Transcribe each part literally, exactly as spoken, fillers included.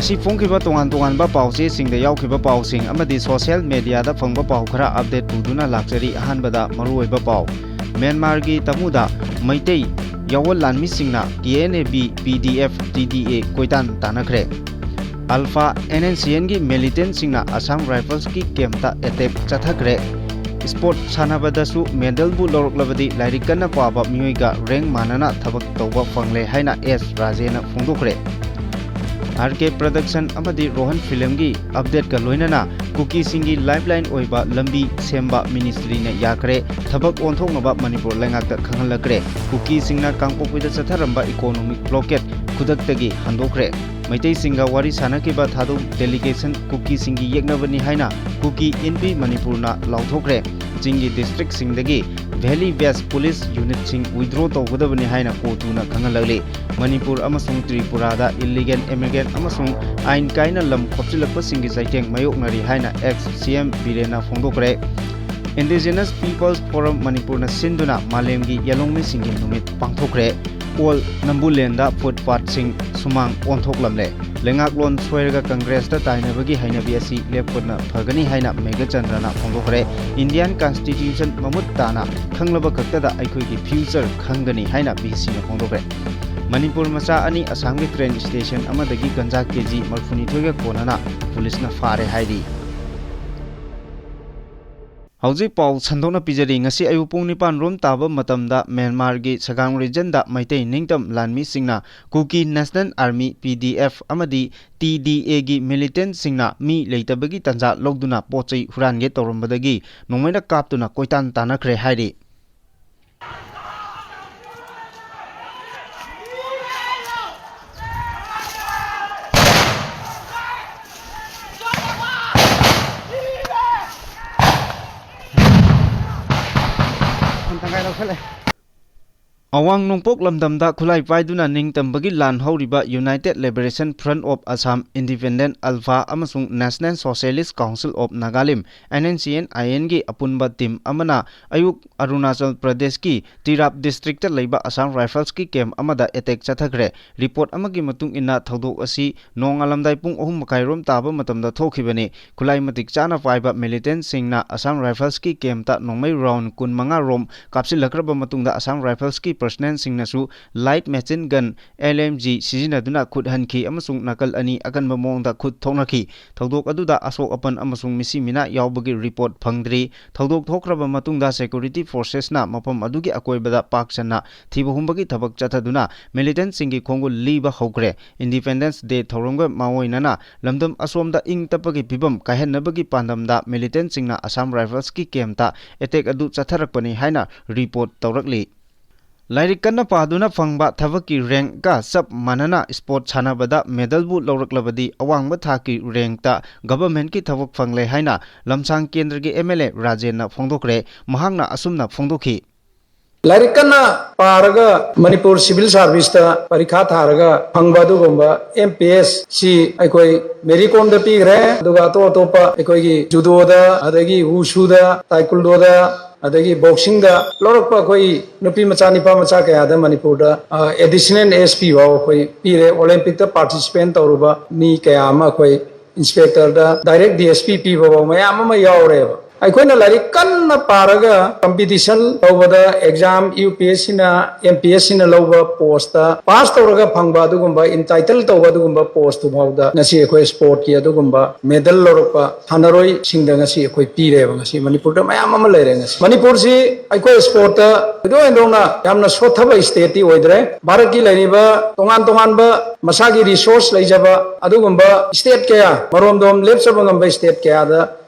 ꯉꯁꯤ ꯐꯣꯡꯈꯤꯕ ꯇꯣꯉꯥꯟ ꯇꯣꯉꯥꯟꯕ ꯄꯥꯎꯆꯦꯁꯤꯡꯗ ꯌꯥꯎꯈꯤꯕ ꯄꯥꯎꯁꯤꯡ ꯑꯃꯗꯤ social media ꯗ ꯐꯪꯕ ꯄꯥꯎ ꯈꯔ update ꯄꯨꯗꯨꯅ ꯂꯥꯛꯆꯔꯤ꯫ ꯑꯍꯥꯟꯕꯗ ꯃꯔꯨꯑꯣꯏꯕ ꯄꯥꯎ꯫ ꯃ꯭ꯌꯥꯟꯃꯥꯔꯒꯤ ꯇꯃꯨꯗ ꯃꯩꯇꯩ ꯌꯥꯑꯣꯟ ꯂꯥꯟꯃꯤꯁꯤꯡꯅ K N A B, P D F, T D A ꯀꯣꯏꯇꯥꯟ ꯇꯥꯟꯅꯈ꯭ꯔꯦ꯫ ULFA N N C N ꯒꯤ militant ꯁꯤꯡꯅ Assam Rifles ꯀꯤ camp ꯇ attack ꯆꯠꯊꯈ꯭ꯔꯦ꯫ Sport ꯁꯥꯟꯅꯕꯗꯁꯨ medal ꯕꯨ ꯂꯧꯔꯛꯂꯕꯗꯤ ꯂꯥꯏꯔꯤꯛ ꯀꯟꯅ ꯄꯥꯕ ꯃꯤꯑꯣꯏꯒ rank ꯃꯥꯟꯅꯅ ꯊꯕꯛ ꯇꯧꯕ ꯐꯪꯂꯦ ꯍꯥꯏꯅ S ꯔꯥꯖꯦꯅ ꯐꯣꯡꯗꯣꯛꯈ꯭ꯔꯦ꯫ R K Production ꯑꯃꯗꯤ Rohan Film ꯒꯤ update ꯀ ꯂꯣꯏꯅꯅ ꯀꯨꯀꯤꯁꯤꯡꯒꯤ lifeline ꯑꯣꯏꯕ ꯂꯝꯕꯤ ꯁꯦꯝꯕ ministry ꯅ ꯌꯥꯈ꯭ꯔꯦ꯫ ꯊꯕꯛ ꯑꯣꯟꯊꯣꯛꯅꯕ ꯃꯅꯤꯄꯨꯔ ꯂꯩꯉꯥꯛꯇ ꯈꯪꯍꯜꯂꯛꯈ꯭ꯔꯦ꯫ ꯀꯨꯀꯤꯁꯤꯡꯅ ꯀꯥꯡꯄꯣꯛꯄꯤꯗ ꯆꯠꯊꯔꯝꯕ economic blockade ꯈꯨꯗꯛꯇꯒꯤ ꯍꯟꯗꯣꯛꯈ꯭ꯔꯦ꯫ ꯃꯩꯇꯩꯁꯤꯡꯒ ꯋꯥꯔꯤ ꯁꯥꯟꯅꯈꯤꯕ ꯊꯥꯗꯧ delegation ꯀꯨꯀꯤꯁꯤꯡꯒꯤ ꯌꯦꯛꯅꯕꯅꯤ ꯍꯥꯏꯅ ꯀꯨꯀꯤ ꯏꯟꯕꯤ ꯃꯅꯤꯄꯨꯔꯅ ꯂꯥꯎꯊꯣꯛꯈ꯭ꯔꯦ꯫ ꯆꯤꯡꯒꯤ district ꯁꯤꯡꯗꯒꯤ valley based police unit ꯁꯤꯡ withdraw ꯇꯧꯒꯗꯕꯅꯤ ꯍꯥꯏꯅ ꯀꯣꯇꯨꯅ ꯈꯪꯍꯜꯂꯛꯂꯤ꯫ ꯃꯅꯤꯄꯨꯔ ꯑꯃꯁꯨꯡ ꯇ꯭ꯔꯤꯄꯨꯔꯥꯗ illegal immigrant ꯑꯃꯁꯨꯡ ꯑꯥꯏꯟ ꯀꯥꯏꯅ ꯂꯝ ꯈꯣꯞꯆꯤꯜꯂꯛꯄꯁꯤꯡꯒꯤ ꯆꯩꯊꯦꯡ ꯃꯥꯌꯣꯛꯅꯔꯤ ꯍꯥꯏꯅ ex C M ꯕꯤꯔꯦꯟꯅ ꯐꯣꯡꯗꯣꯛꯈ꯭ꯔꯦ꯫ Indigenous Peoples Forum ꯃꯅꯤꯄꯨꯔꯅ ꯁꯤꯟꯗꯨꯅ ꯃꯥꯂꯦꯝꯒꯤ ꯌꯦꯜꯍꯧꯃꯤꯁꯤꯡꯒꯤ ꯅꯨꯃꯤꯠ ꯄꯥꯡꯊꯣꯛꯈ꯭ꯔꯦ꯫ ꯑꯣꯜ ꯅꯝꯕꯨꯂꯦꯟꯗ footpath ꯁꯤꯡ ꯁꯨꯃꯥꯡ ꯑꯣꯟꯊꯣꯛꯂꯝꯂꯦ꯫ ꯂꯩꯉꯥꯛꯂꯣꯟ ꯁꯣꯏꯔꯒ ꯀꯪꯒ꯭ꯔꯦꯁꯇ ꯇꯥꯏꯅꯕꯒꯤ ꯍꯩꯅꯕꯤ ꯑꯁꯤ ꯂꯦꯞꯄꯅ ꯐꯒꯅꯤ ꯍꯥꯏꯅ ꯃꯦꯘꯆꯟꯗ꯭ꯔꯅ ꯐꯣꯡꯗꯣꯛꯈ꯭ꯔꯦ꯫ Indian Constitution ꯃꯃꯨꯠ ꯇꯥꯅ ꯈꯪꯂꯕ ꯈꯛꯇꯗ ꯑꯩꯈꯣꯏꯒꯤ future ꯈꯪꯒꯅꯤ ꯍꯥꯏꯅ ꯚꯤ ꯁꯤꯅ ꯐꯣꯡꯗꯣꯛꯈ꯭ꯔꯦ꯫ ꯃꯅꯤꯄꯨꯔ ꯃꯆꯥ ꯑꯅꯤ ꯑꯁꯥꯝꯒꯤ train station ꯑꯃꯗꯒꯤ ꯒꯟꯖꯥ ꯀꯦ ꯖꯤ ꯃꯔꯤꯐꯨꯅꯤꯊꯣꯏꯒ ꯀꯣꯟꯅꯅ ꯄꯨꯂꯤꯁꯅ ꯐꯥꯔꯦ ꯍꯥꯏꯔꯤ꯫ ꯍꯧꯖꯤꯛ ꯄꯥꯎ ꯁꯟꯗꯣꯛꯅ ꯄꯤꯖꯔꯤ꯫ ꯉꯁꯤ ꯑꯌꯨꯛ ꯄꯨꯡ ꯅꯤꯄꯥꯟ ꯔꯣꯝ ꯇꯥꯕ ꯃꯇꯝꯗ ꯃ꯭ꯌꯥꯟꯃꯥꯔꯒꯤ ꯁꯒꯥꯡ region ꯗ ꯃꯩꯇꯩ ꯅꯤꯡꯇꯝ ꯂꯥꯟꯃꯤꯁꯤꯡꯅ Kuki National Army, P D F, ꯑꯃꯗꯤ T D A ꯒꯤ militant ꯁꯤꯡꯅ ꯃꯤ ꯂꯩꯇꯕꯒꯤ ꯇꯥꯟꯖꯥ ꯂꯧꯗꯨꯅ ꯄꯣꯠ ꯆꯩ ꯍꯨꯔꯥꯟꯒꯦ ꯇꯧꯔꯝꯕꯗꯒꯤ ꯅꯣꯡꯃꯩꯅ ꯀꯥꯞꯇꯨꯅ ꯀꯣꯏꯇꯥꯟ ꯇꯥꯟꯅꯈ꯭ꯔꯦ ꯍꯥꯏꯔꯤ꯫ ꯐꯣꯟ ꯇꯪꯈꯥꯏ ꯂꯧꯁꯜꯂꯦ꯫ ꯑꯋꯥꯡ ꯅꯣꯡꯄꯣꯛ ꯂꯝꯗꯝꯗ ꯈꯨꯠꯂꯥꯏ ꯄꯥꯏꯗꯨꯅ ꯅꯤꯡꯇꯝꯕꯒꯤ ꯂꯥꯟ ꯍꯧꯔꯤꯕ United Liberation Front of Assam, Independent Alpha ꯑꯃꯁꯨꯡ National Socialist Council of Nagalim, N N C N I N ꯒꯤ ꯑꯄꯨꯟꯕ ꯇꯤꯝ ꯑꯃꯅ ꯑꯌꯨꯛ ꯑꯔꯨꯅꯥꯆꯜ ꯄ꯭ꯔꯗꯦꯁꯀꯤ ꯇꯤꯔꯥꯞ ꯗꯤꯁꯇ꯭ꯔꯤꯛꯇ ꯂꯩꯕ Assam Riflesꯀꯤ ꯀꯦꯝꯞ ꯑꯃꯗ ꯑꯦꯇꯦꯛ ꯆꯠꯊꯈ꯭ꯔꯦ꯫ ꯔꯤꯄꯣꯔꯠ ꯑꯃꯒꯤ ꯃꯇꯨꯡ ꯏꯟꯅ, ꯊꯧꯗꯣꯛ ꯑꯁꯤ ꯅꯣꯡꯉꯥꯜꯂꯝꯗꯥꯏ ꯄꯨꯡ ꯑꯍꯨꯝ ꯃꯈꯥꯏ ꯔꯣꯝ ꯇꯥꯕ ꯃꯇꯝꯗ ꯊꯣꯛꯈꯤꯕꯅꯤ꯫ ꯈꯨꯠꯂꯥꯏ ꯃꯇꯤꯛ ꯆꯥꯅ ꯄꯥꯏꯕ ꯃꯤꯂꯤꯇꯦꯟꯠꯁꯤꯡꯅ Assam Riflesꯀꯤ ꯀꯦꯝꯞꯇ ꯅꯣꯡꯃꯩ ꯔꯥꯎꯟ ꯀꯨꯟ ꯃꯉꯥ ꯔꯣꯝ ꯀꯥꯞꯁꯤꯜꯂꯛꯈ꯭ꯔꯕ ꯃꯇꯨꯡꯗ, Assam Riflesꯀꯤ ꯄꯔꯁꯅꯦꯜꯁꯤꯡꯅꯁꯨ light machine gun, L M G, ꯁꯤꯖꯤꯟꯅꯗꯨꯅ ꯈꯨꯠ ꯍꯟꯈꯤ ꯑꯃꯁꯨꯡ ꯅꯥꯀꯜ ꯑꯅꯤ ꯑꯀꯟꯕ ꯃꯑꯣꯡꯗ ꯈꯨꯠ ꯊꯣꯛꯅꯈꯤ꯫ ꯊꯧꯗꯣꯛ ꯑꯗꯨꯗ ꯑꯁꯣꯛ ꯑꯄꯟ ꯑꯃꯁꯨꯡ ꯃꯤꯁꯤ ꯃꯤꯅꯥ ꯌꯥꯎꯕꯒꯤ ꯔꯤꯄꯣꯔꯠ ꯐꯪꯗ꯭ꯔꯤ꯫ ꯊꯧꯗꯣꯛ ꯊꯣꯛꯈ꯭ꯔꯕ ꯃꯇꯨꯡꯗ, ꯁꯦꯀ꯭ꯌꯨꯔꯤꯇꯤ ꯐꯣꯔꯁꯦꯁꯅ ꯃꯐꯝ ꯑꯗꯨꯒꯤ ꯑꯀꯣꯏꯕꯗ ꯄꯥꯛ ꯁꯟꯅ ꯊꯤꯕ ꯍꯨꯝꯕꯒꯤ ꯊꯕꯛ ꯆꯠꯊꯗꯨꯅ ꯃꯤꯂꯤꯇꯦꯟꯠꯁꯤꯡꯒꯤ ꯈꯣꯡꯒꯨꯜ ꯂꯤꯕ ꯍꯧꯈ꯭ꯔꯦ꯫ Independence Day ꯊꯧꯔꯝꯒ ꯃꯥꯑꯣꯏꯅꯅ ꯂꯝꯗꯝ ꯑꯁꯣꯝꯗ ꯏꯪ ꯇꯞꯄꯒꯤ ꯐꯤꯕꯝ ꯀꯥꯏꯍꯟꯅꯕꯒꯤ ꯄꯥꯟꯗꯝꯗ ꯃꯤꯂꯤꯇꯦꯟꯠꯁꯤꯡꯅ Assam Riflesꯀꯤ ꯀꯦꯝꯞꯇ ꯑꯦꯇꯦꯛ ꯑꯗꯨ ꯆꯠꯊꯔꯛꯄꯅꯤ ꯍꯥꯏꯅ ꯔꯤꯄꯣꯔꯠ ꯇꯧꯔꯛꯂꯤ꯫ ꯂꯥꯏꯔꯤꯛ ꯀꯟꯅ ꯄꯥꯗꯨꯅ ꯐꯪꯕ ꯊꯕꯛꯀꯤ ꯔꯦꯡꯛꯀ ꯆꯞ ꯃꯥꯟꯅꯅ ꯁ꯭ꯄꯣꯔꯠ ꯁꯥꯟꯅꯕꯗ ꯃꯦꯗꯜꯕꯨ ꯂꯧꯔꯛꯂꯕꯗꯤ ꯑꯋꯥꯡꯕ ꯊꯥꯛꯀꯤ ꯔꯦꯡꯛꯇ ꯒꯚꯔꯟꯃꯦꯟꯠꯀꯤ ꯊꯕꯛ ꯐꯪꯂꯦ ꯍꯥꯏꯅ ꯂꯝꯁꯥꯡ ꯀꯦꯟꯗ꯭ꯔꯒꯤ M L A ꯔꯥꯖꯦꯟꯅ ꯐꯣꯡꯗꯣꯛꯈ꯭ꯔꯦ꯫ ꯃꯍꯥꯛꯅ ꯑꯁꯨꯝꯅ ꯐꯣꯡꯗꯣꯛꯈꯤ꯫ ꯂꯥꯏꯔꯤꯛ ꯀꯟꯅ ꯄꯥꯔꯒ ꯃꯅꯤꯄꯨꯔ ꯁꯤꯚꯤꯜ ꯁꯥꯔꯚꯤꯁꯇ ꯄꯔꯤꯈꯥ ꯊꯥꯔꯒ ꯐꯪꯕ ꯑꯗꯨꯒꯨꯝꯕ M P S ꯁꯤ ꯑꯩꯈꯣꯏ ꯃꯦꯔꯤ ꯀꯣꯝꯗ ꯄꯤꯈ꯭ꯔꯦ꯫ ꯑꯗꯨꯒ ꯑꯇꯣꯞ ꯑꯇꯣꯞꯄ ꯑꯩꯈꯣꯏꯒꯤ ꯖꯨꯗꯣꯗ, ꯑꯗꯒꯤ ꯋꯨꯁꯨꯗ, ꯇꯥꯏꯀꯨꯟꯗꯣꯗ, ꯑꯗꯒꯤ ꯕꯣꯛꯁꯤꯡꯗ ꯂꯧꯔꯛꯄ ꯑꯩꯈꯣꯏ ꯅꯨꯄꯤ ꯃꯆꯥ, ꯅꯤꯄꯥ ꯃꯆꯥ ꯀꯌꯥꯗ ꯃꯅꯤꯄꯨꯔꯗ, ꯑ, ꯑꯦꯗꯤꯁꯅꯦꯜ S P ꯐꯥꯎ ꯑꯩꯈꯣꯏ ꯄꯤꯔꯦ꯫ ꯑꯣꯂꯦꯝꯄꯤꯛꯇ ꯄꯥꯔꯇꯤꯁꯤꯄꯦꯠ ꯇꯧꯔꯨꯕ ꯃꯤ ꯀꯌꯥ ꯑꯃ ꯑꯩꯈꯣꯏ ꯏꯟꯁꯄꯦꯛꯇꯔꯗ ꯗꯥꯏꯔꯦꯛ D S P ꯄꯤꯕ ꯐꯥꯎ ꯃꯌꯥꯝ ꯑꯃ ꯌꯥꯎꯔꯦꯕ꯫ ꯑꯩꯈꯣꯏꯅ ꯂꯥꯏꯔꯤꯛ ꯀꯟꯅ ꯄꯥꯔꯒ ꯀꯝꯄꯤꯇꯤꯁꯟ ꯇꯧꯕꯗ ꯑꯦꯛꯖꯥꯝ UPSCꯅ, MPSCꯅ ꯂꯧꯕ ꯄꯣꯁꯇ ꯄꯥꯁ ꯇꯧꯔꯒ ꯐꯪꯕ ꯑꯗꯨꯒꯨꯝꯕ, ꯏꯟꯇꯥꯏꯇꯜ ꯇꯧꯕ ꯑꯗꯨꯒꯨꯝꯕ ꯄꯣꯁꯇꯨ ꯐꯥꯎꯗ ꯉꯁꯤ ꯑꯩꯈꯣꯏ ꯁ꯭ꯄꯣꯔꯠꯀꯤ ꯑꯗꯨꯒꯨꯝꯕ ꯃꯦꯗꯜ ꯂꯧꯔꯛꯄ ꯁꯥꯟꯅꯔꯣꯏꯁꯤꯡꯗ ꯉꯁꯤ ꯑꯩꯈꯣꯏ ꯄꯤꯔꯦꯕ꯫ ꯉꯁꯤ ꯃꯅꯤꯄꯨꯔꯗ ꯃꯌꯥꯝ ꯑꯃ ꯂꯩꯔꯦ꯫ ꯉꯁꯤ ꯃꯅꯤꯄꯨꯔꯁꯤ ꯑꯩꯈꯣꯏ ꯁ꯭ꯄꯣꯔꯠꯇ ꯊꯣꯏꯗꯣꯛ ꯍꯦꯟꯗꯣꯛꯅ ꯌꯥꯝꯅ ꯁꯣꯠꯊꯕ ꯁ꯭ꯇꯦꯠꯇꯤ ꯑꯣꯏꯗ꯭ꯔꯦ꯫ ꯚꯥꯔꯠꯀꯤ ꯂꯩꯔꯤꯕ ꯇꯣꯉꯥꯟ ꯇꯣꯉꯥꯟꯕ ꯃꯁꯥꯒꯤ ꯔꯤꯁꯣꯔꯁ ꯂꯩꯖꯕ ꯑꯗꯨꯒꯨꯝꯕ ꯁ꯭ꯇꯦꯠ ꯀꯌꯥ, ꯃꯔꯣꯝꯗꯣꯝ ꯂꯦꯞꯆꯕ ꯉꯝꯕ ꯁ꯭ꯇꯦꯠ ꯀꯌꯥꯗ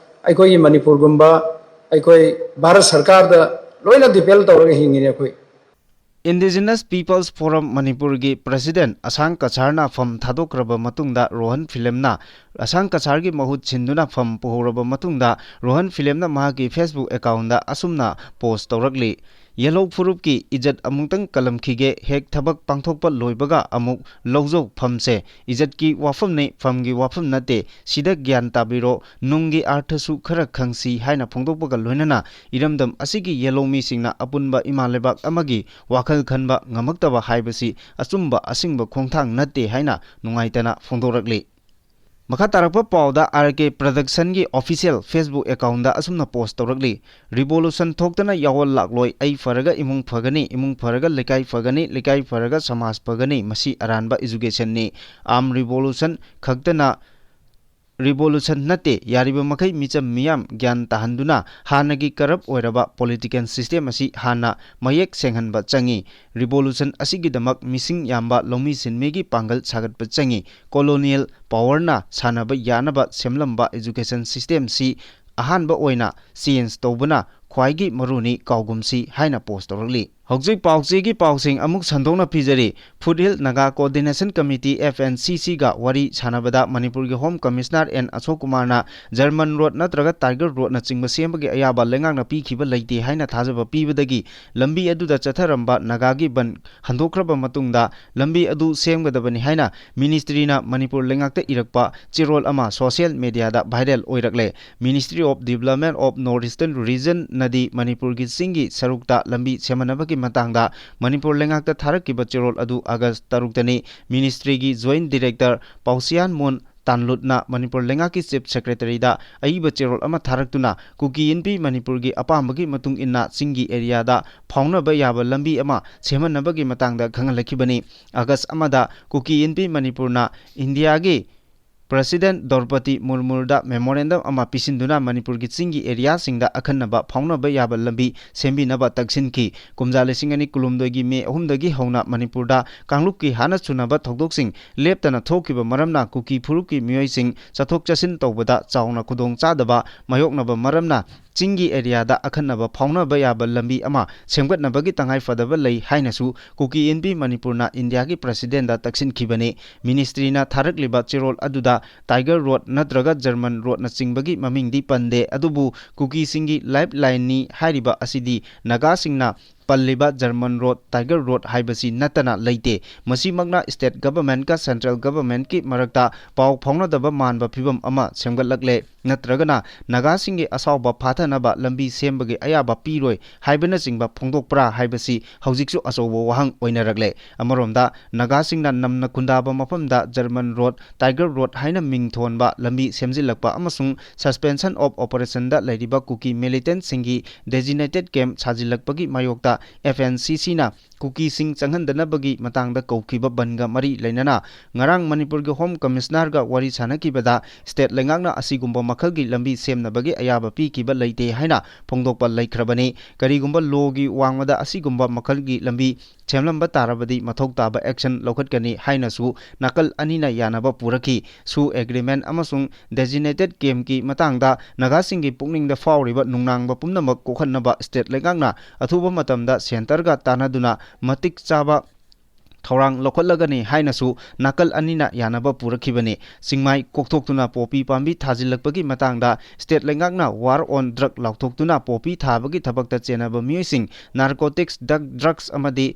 ꯑꯩꯈꯣꯏꯒꯤ ꯃꯅꯤꯄꯨꯔꯒꯨꯝꯕ, ꯑꯩꯈꯣꯏ ꯚꯥꯔꯠ ꯁꯔꯀꯥꯔꯗ ꯂꯣꯏꯅ ꯗꯤꯄꯦꯟ ꯇꯧꯔꯒ ꯍꯤꯡꯉꯤꯅꯦ ꯑꯩꯈꯣꯏ꯫ Indigenous Peoples Forum ꯃꯅꯤꯄꯨꯔꯒꯤ ꯄ꯭ꯔꯁꯤꯗꯦꯟꯠ ꯑꯁꯥꯡ ꯀꯁꯥꯔꯅ ꯐꯝ ꯊꯥꯗꯣꯛꯈ꯭ꯔꯕ ꯃꯇꯨꯡꯗ, ꯔꯣꯍꯟ ꯐꯤꯂꯝꯅ ꯑꯁꯥꯡ ꯀꯁꯥꯔꯒꯤ ꯃꯍꯨꯠ ꯁꯤꯟꯗꯨꯅ ꯐꯝ ꯄꯨꯍꯧꯔꯕ ꯃꯇꯨꯡꯗ, ꯔꯣꯍꯟ ꯐꯤꯂꯝꯅ ꯃꯍꯥꯛꯀꯤ Facebook ꯑꯦꯀꯥꯎꯟꯗ ꯑꯁꯨꯝꯅ ꯄꯣꯁ ꯇꯧꯔꯛꯂꯤ꯫ "ꯌꯦꯜꯍꯧ ꯐꯨꯔꯨꯞꯀꯤ ꯏꯖꯠ ꯑꯃꯨꯛꯇꯪ ꯀꯜꯂꯝꯈꯤꯒꯦ, ꯍꯦꯛ ꯊꯕꯛ ꯄꯥꯡꯊꯣꯛꯄ ꯂꯣꯏꯕꯒ ꯑꯃꯨꯛ ꯂꯧꯖꯧ꯫ ꯐꯝꯁꯦ ꯏꯖꯠꯀꯤ ꯋꯥꯐꯝꯅꯤ, ꯐꯝꯒꯤ ꯋꯥꯐꯝ ꯅꯠꯇꯦ꯫ ꯁꯤꯗ ꯒ꯭ꯌꯥꯟ ꯇꯥꯕꯤꯔꯣ, ꯅꯨꯡꯒꯤ ꯑꯥꯔꯊꯁꯨ ꯈꯔ ꯈꯪꯁꯤ" ꯍꯥꯏꯅ ꯐꯣꯡꯗꯣꯛꯄꯒ ꯂꯣꯏꯅꯅ ꯏꯔꯝꯗꯝ ꯑꯁꯤꯒꯤ ꯌꯦꯜꯍꯧ ꯃꯤꯁꯤꯡꯅ ꯑꯄꯨꯟꯕ ꯏꯃꯥ ꯂꯩꯕꯥꯛ ꯑꯃꯒꯤ ꯋꯥꯈꯜ ꯈꯟꯕ ꯉꯝꯃꯛꯇꯕ ꯍꯥꯏꯕꯁꯤ ꯑꯆꯨꯝꯕ ꯑꯁꯦꯡꯕ ꯈꯣꯡꯊꯥꯡ ꯅꯠꯇꯦ ꯍꯥꯏꯅ ꯅꯨꯡꯉꯥꯏꯇꯅ ꯐꯣꯡꯗꯣꯔꯛꯂꯤ꯫ ꯃꯈꯥ ꯇꯥꯔꯛꯄ ꯄꯥꯎꯗ ꯑꯥꯔ ꯀꯦ ꯄ꯭ꯔꯗꯛꯁꯟꯒꯤ ꯑꯣꯐꯤꯁꯤꯌꯦꯜ Facebook ꯑꯦꯀꯥꯎꯟꯗ ꯑꯁꯨꯝꯅ ꯄꯣꯁ ꯇꯧꯔꯛꯂꯤ: "ꯔꯤꯚꯣꯂꯨꯁꯟ ꯊꯣꯛꯇꯅ ꯌꯥꯑꯣꯜ ꯂꯥꯛꯂꯣꯏ꯫ ꯑꯩ ꯐꯔꯒ ꯏꯃꯨꯡ ꯐꯒꯅꯤ, ꯏꯃꯨꯡ ꯐꯔꯒ ꯂꯩꯀꯥꯏ ꯐꯒꯅꯤ, ꯂꯩꯀꯥꯏ ꯐꯔꯒ ꯁꯃꯥꯖ ꯐꯒꯅꯤ꯫ ꯃꯁꯤ ꯑꯔꯥꯟꯕ ꯏꯖꯨꯀꯦꯁꯟꯅꯤ꯫ ꯑꯥꯔꯝ ꯔꯤꯚꯣꯂꯨꯁꯟ ꯈꯛꯇꯅ ꯔꯤꯚꯣꯂꯨꯁꯟ ꯅꯠꯇꯦ꯫ ꯌꯥꯔꯤꯕ ꯃꯈꯩ ꯃꯤꯆꯝ ꯃꯤꯌꯥꯝ ꯒ꯭ꯌꯥꯟ ꯇꯥꯍꯟꯗꯨꯅ ꯍꯥꯟꯅꯒꯤ ꯀꯔꯞ ꯑꯣꯏꯔꯕ ꯄꯣꯂꯤꯇꯤꯀꯦꯜ ꯁꯤꯁꯇꯦꯝ ꯑꯁꯤ ꯍꯥꯟꯅ ꯃꯌꯦꯛ ꯁꯦꯡꯍꯟꯕ ꯆꯪꯏ꯫ ꯔꯤꯚꯣꯂꯨꯁꯟ ꯑꯁꯤꯒꯤꯗꯃꯛ ꯃꯤꯁꯤꯡ ꯌꯥꯝꯕ ꯂꯧꯃꯤ ꯁꯤꯟꯃꯤꯒꯤ ꯄꯥꯡꯒꯜ ꯁꯥꯒꯠꯄ ꯆꯪꯏ꯫ ꯀꯣꯂꯣꯅꯤꯌꯦꯜ ꯄꯥꯋꯔꯅ ꯁꯥꯟꯅꯕ ꯌꯥꯅꯕ ꯁꯦꯝꯂꯝꯕ ꯏꯖꯨꯀꯦꯁꯟ ꯁꯤꯁꯇꯦꯝꯁꯤ ꯑꯍꯥꯟꯕ ꯑꯣꯏꯅ ꯆꯦꯟꯖ ꯇꯧꯕꯅ ꯈ꯭ꯋꯥꯏꯒꯤ ꯃꯔꯨꯅꯤ, ꯀꯥꯎꯒꯨꯝꯁꯤ" ꯍꯥꯏꯅ ꯄꯣꯁ ꯇꯧꯔꯛꯂꯤ꯫ ꯍꯧꯖꯤꯛ ꯄꯥꯎꯆꯦꯒꯤ ꯄꯥꯎꯁꯤꯡ ꯑꯃꯨꯛ ꯁꯟꯗꯣꯛꯅ ꯄꯤꯖꯔꯤ꯫ Foothill Naga coordination committee, F N C C ꯒ ꯋꯥꯔꯤ ꯁꯥꯟꯅꯕꯗ ꯃꯅꯤꯄꯨꯔꯒꯤ ꯍꯣꯝ ꯀꯃꯤꯁꯅꯔ ꯑꯦꯟ ꯑꯁꯣꯛ ꯀꯨꯃꯥꯔꯅ ꯖꯔꯃꯟ ꯔꯣꯗ ꯅꯠꯇ꯭ꯔꯒ ꯇꯥꯏꯒꯔ ꯔꯣꯗꯅꯆꯤꯡꯕ ꯁꯦꯝꯕꯒꯤ ꯑꯌꯥꯕ ꯂꯩꯉꯥꯛꯅ ꯄꯤꯈꯤꯕ ꯂꯩꯇꯦ ꯍꯥꯏꯅ ꯊꯥꯖꯕ ꯄꯤꯕꯗꯒꯤ ꯂꯝꯕꯤ ꯑꯗꯨꯗ ꯆꯠꯊꯔꯝꯕ ꯅꯥꯒꯥꯒꯤ ꯕꯟ ꯍꯟꯗꯣꯛꯈ꯭ꯔꯕ ꯃꯇꯨꯡꯗ ꯂꯝꯕꯤ ꯑꯗꯨ ꯁꯦꯝꯒꯗꯕꯅꯤ ꯍꯥꯏꯅ ꯃꯤꯅꯤꯁꯇ꯭ꯔꯤꯅ ꯃꯅꯤꯄꯨꯔ ꯂꯩꯉꯥꯛꯇ ꯏꯔꯛꯄ ꯆꯦꯔꯣꯜ ꯑꯃ ꯁꯣꯁꯤꯌꯦꯜ ꯃꯦꯗꯤꯌꯥꯗ viral ꯑꯣꯏꯔꯛꯂꯦ꯫ Ministry of Development of North Eastern Region ꯅꯗꯤ ꯃꯅꯤꯄꯨꯔꯒꯤ ꯆꯤꯡꯒꯤ ꯁꯔꯨꯛꯇ ꯂꯝꯕꯤ ꯁꯦꯝꯍꯟꯅꯕꯒꯤ ꯃꯇꯥꯡꯗ ꯃꯅꯤꯄꯨꯔ ꯂꯩꯉꯥꯛꯇ ꯊꯥꯔꯛꯈꯤꯕ ꯆꯦꯔꯣꯜ ꯑꯗꯨ ꯑꯥꯒꯁ ꯇꯔꯨꯛꯇꯅꯤ꯫ ꯃꯤꯅꯤꯁꯇ꯭ꯔꯤꯒꯤ ꯖꯣꯏꯟꯠ ꯗꯤꯔꯦꯛꯇꯔ ꯄꯥꯎꯁꯤꯌꯥꯟ ꯃꯣꯟ ꯇꯥꯟꯂꯨꯠꯅ ꯃꯅꯤꯄꯨꯔ ꯂꯩꯉꯥꯛꯀꯤ ꯆꯤꯐ ꯁꯦꯀ꯭ꯔꯦꯇꯔꯤꯗ ꯑꯏꯕ ꯆꯦꯔꯣꯜ ꯑꯃ ꯊꯥꯔꯛꯇꯨꯅ ꯀꯨꯀꯤ ꯏꯟꯄꯤ ꯃꯅꯤꯄꯨꯔꯒꯤ ꯑꯄꯥꯝꯕꯒꯤ ꯃꯇꯨꯡ ꯏꯟꯅ ꯆꯤꯡꯒꯤ ꯑꯦꯔꯤꯌꯥꯗ ꯐꯥꯎꯅꯕ ꯌꯥꯕ ꯂꯝꯕꯤ ꯑꯃ ꯁꯦꯝꯍꯟꯅꯕꯒꯤ ꯃꯇꯥꯡꯗ ꯈꯪꯍꯜꯂꯛꯈꯤꯕꯅꯤ꯫ ꯑꯥꯒꯁ ꯑꯃꯗ ꯀꯨꯀꯤ ꯏꯟꯄꯤ ꯃꯅꯤꯄꯨꯔꯅ ꯏꯟꯗꯤꯌꯥꯒꯤ ꯄ꯭ꯔꯁꯤꯗꯦꯟꯠ ꯗ꯭ꯔꯧꯄꯗꯤ ꯃꯨꯔꯃꯨꯗ ꯃꯦꯃꯣꯔꯦꯟꯗꯝ ꯑꯃ ꯄꯤꯁꯤꯟꯗꯨꯅ ꯃꯅꯤꯄꯨꯔꯒꯤ ꯆꯤꯡꯒꯤ ꯑꯦꯔꯤꯌꯥꯁꯤꯡꯗ ꯑꯈꯟꯅꯕ ꯐꯥꯎꯅꯕ ꯌꯥꯕ ꯂꯝꯕꯤ ꯁꯦꯝꯕꯤꯅꯕ ꯇꯛꯁꯤꯟꯈꯤ꯫ ꯀꯨꯝꯖꯥ ꯂꯤꯁꯤꯡ ꯑꯅꯤ ꯀꯨꯟꯍꯨꯝꯗꯣꯏꯒꯤ ꯃꯦ ꯑꯍꯨꯝꯗꯒꯤ ꯍꯧꯅ ꯃꯅꯤꯄꯨꯔꯗ ꯀꯥꯡꯂꯨꯞꯀꯤ ꯍꯥꯟꯅ ꯁꯨꯅꯕ ꯊꯧꯗꯣꯛꯁꯤꯡ ꯂꯦꯞꯇꯅ ꯊꯣꯛꯈꯤꯕ ꯃꯔꯝꯅ ꯀꯨꯀꯤ ꯐꯨꯔꯨꯞꯀꯤ ꯃꯤꯑꯣꯏꯁꯤꯡ ꯆꯠꯊꯣꯛ ꯆꯠꯁꯤꯟ ꯇꯧꯕꯗ ꯆꯥꯎꯅ ꯈꯨꯗꯣꯡꯆꯥꯗꯕ ꯃꯥꯌꯣꯛꯅꯕ ꯃꯔꯝꯅ ꯆꯤꯡꯒꯤ ꯑꯦꯔꯤꯌꯥꯗ ꯑꯈꯟꯅꯕ ꯐꯥꯎꯅꯕ ꯌꯥꯕ ꯂꯝꯕꯤ ꯑꯃ ꯁꯦꯝꯒꯠꯅꯕꯒꯤ ꯇꯉꯥꯏꯐꯗꯕ ꯂꯩ ꯍꯥꯏꯅꯁꯨ ꯀꯨꯀꯤ ꯏꯟꯄꯤ ꯃꯅꯤꯄꯨꯔꯅ ꯏꯟꯗꯤꯌꯥꯒꯤ ꯄ꯭ꯔꯁꯤꯗꯦꯟꯠꯗ ꯇꯛꯁꯤꯟꯈꯤꯕꯅꯤ꯫ ꯃꯤꯅꯤꯁꯇ꯭ꯔꯤꯅ ꯊꯥꯔꯛꯂꯤꯕ ꯆꯦꯔꯣꯜ ꯑꯗꯨꯗ ꯇꯥꯏꯒꯔ ꯔꯣꯗ ꯅꯠꯇ꯭ꯔꯒ ꯖꯔꯃꯟ ꯔꯣꯗꯅꯆꯤꯡꯕꯒꯤ ꯃꯃꯤꯡꯗꯤ ꯄꯟꯗꯦ꯫ ꯑꯗꯨꯕꯨ ꯀꯨꯀꯤꯁꯤꯡꯒꯤ ꯂꯥꯏꯐ ꯂꯥꯏꯟꯅꯤ ꯍꯥꯏꯔꯤꯕ ꯑꯁꯤꯗꯤ ꯅꯥꯒꯥꯁꯤꯡꯅ ꯄꯜꯂꯤꯕ ꯖꯔꯃꯟ ꯔꯣꯗ, ꯇꯥꯏꯒꯔ ꯔꯣꯗ ꯍꯥꯏꯕꯁꯤ ꯅꯠꯇꯅ ꯂꯩꯇꯦ꯫ ꯃꯁꯤꯃꯛꯅ ꯁ꯭ꯇꯦꯠ ꯒꯚꯔꯟꯃꯦꯟꯠꯀ ꯁꯦꯟꯇ꯭ꯔꯦꯜ ꯒꯚꯔꯟꯃꯦꯟꯠꯀꯤ ꯃꯔꯛꯇ ꯄꯥꯎ ꯐꯥꯎꯅꯗꯕ ꯃꯥꯟꯕ ꯐꯤꯚꯝ ꯑꯃ ꯁꯦꯝꯒꯠꯂꯛꯂꯦ꯫ ꯅꯠꯇ꯭ꯔꯒꯅ ꯅꯥꯒꯥꯁꯤꯡꯒꯤ ꯑꯁꯥꯎꯕ ꯐꯥꯊꯅꯕ ꯂꯝꯕꯤ ꯁꯦꯝꯕꯒꯤ ꯑꯌꯥꯕ ꯄꯤꯔꯣꯏ ꯍꯥꯏꯕꯅꯆꯤꯡꯕ ꯐꯣꯡꯗꯣꯛꯄ꯭ꯔꯥ ꯍꯥꯏꯕꯁꯤ ꯍꯧꯖꯤꯛꯁꯨ ꯑꯆꯧꯕ ꯋꯥꯍꯪ ꯑꯣꯏꯅꯔꯛꯂꯦ꯫ ꯑꯃꯔꯣꯝꯗ ꯅꯥꯒꯥꯁꯤꯡꯅ ꯅꯝꯅ ꯈꯨꯟꯗꯥꯕ ꯃꯐꯝꯗ ꯖꯔꯃꯟ ꯔꯣꯗ, ꯇꯥꯏꯒꯔ ꯔꯣꯗ ꯍꯥꯏꯅ ꯃꯤꯡ ꯊꯣꯟꯕ ꯂꯝꯕꯤ ꯁꯦꯝꯖꯤꯜꯂꯛꯄ ꯑꯃꯁꯨꯡ suspension of operationꯗ ꯂꯩꯔꯤꯕ ꯀꯨꯀꯤ ꯃꯤꯂꯤꯇꯦꯟꯠꯁꯤꯡꯒꯤ designated camp ꯁꯥꯖꯤꯜꯂꯛꯄꯒꯤ ꯃꯥꯌꯣꯛꯇ F N C Cꯅ ꯀꯨꯀꯤꯁꯤꯡ ꯆꯪꯍꯟꯗꯅꯕꯒꯤ ꯃꯇꯥꯡꯗ ꯀꯧꯈꯤꯕ ꯕꯟꯒ ꯃꯔꯤ ꯂꯩꯅꯅ ꯉꯔꯥꯡ ꯃꯅꯤꯄꯨꯔꯒꯤ ꯍꯣꯝ ꯀꯃꯤꯁꯅꯔꯒ ꯋꯥꯔꯤ ꯁꯥꯅꯈꯤꯕꯗ ꯁ꯭ꯇꯦꯠ ꯂꯩꯉꯥꯛꯅ ꯑꯁꯤꯒꯨꯝꯕ ꯃꯈꯜꯒꯤ ꯂꯝꯕꯤ ꯁꯦꯝꯅꯕꯒꯤ ꯑꯌꯥꯕ ꯄꯤꯈꯤꯕ ꯂꯩꯇꯦ ꯍꯥꯏꯅ ꯐꯣꯡꯗꯣꯛꯄ ꯂꯩꯈ꯭ꯔꯕꯅꯤ꯫ ꯀꯔꯤꯒꯨꯝꯕ ꯂꯣꯒꯤ ꯋꯥꯡꯃꯗ ꯑꯁꯤꯒꯨꯝꯕ ꯃꯈꯜꯒꯤ ꯂꯝꯕꯤ ꯁꯦꯝꯂꯝꯕ ꯇꯥꯔꯕꯗꯤ ꯃꯊꯧ ꯇꯥꯕ ꯑꯦꯛꯁꯟ ꯂꯧꯈꯠꯀꯅꯤ ꯍꯥꯏꯅꯁꯨ ꯅꯥꯀꯜ ꯑꯅꯤꯅ ꯌꯥꯅꯕ ꯄꯨꯔꯛꯈꯤ꯫ ꯁꯨ ꯑꯦꯒ꯭ꯔꯤꯃꯦꯟ ꯑꯃꯁꯨꯡ designated campꯀꯤ ꯃꯇꯥꯡꯗ ꯅꯥꯒꯥꯁꯤꯡꯒꯤ ꯄꯨꯛꯅꯤꯡꯗ ꯐꯥꯎꯔꯤꯕ ꯅꯨꯡꯅꯥꯡꯕ ꯄꯨꯝꯅꯃꯛ ꯀꯣꯛꯍꯟꯅꯕ ꯁ꯭ꯇꯦꯠ ꯂꯩꯉꯥꯛꯅ ꯑꯊꯨꯕ ꯃꯇꯝꯗ ꯁꯦꯟꯇꯔꯒ ꯇꯥꯟꯅꯗꯨꯅ ꯃꯇꯤꯛ ꯆꯥꯕ ꯊꯧꯔꯥꯡ ꯂꯧꯈꯠꯂꯒꯅꯤ ꯍꯥꯏꯅꯁꯨ ꯅꯥꯀꯜ ꯑꯅꯤꯅ ꯌꯥꯅꯕ ꯄꯨꯔꯛꯈꯤꯕꯅꯤ꯫ ꯆꯤꯡꯃꯥꯏ ꯀꯣꯛꯊꯣꯛꯇꯨꯅ ꯄꯣꯄꯤ ꯄꯥꯝꯕꯤ ꯊꯥꯖꯤꯜꯂꯛꯄꯒꯤ ꯃꯇꯥꯡꯗ ꯁ꯭ꯇꯦꯠ ꯂꯩꯉꯥꯛꯅ war on drug ꯂꯥꯎꯊꯣꯛꯇꯨꯅ ꯄꯣꯄꯤ ꯊꯥꯕꯒꯤ ꯊꯕꯛꯇ ꯆꯦꯟꯅꯕ ꯃꯤꯑꯣꯏꯁꯤꯡ narcotics, drug, drugs ꯑꯃꯗꯤ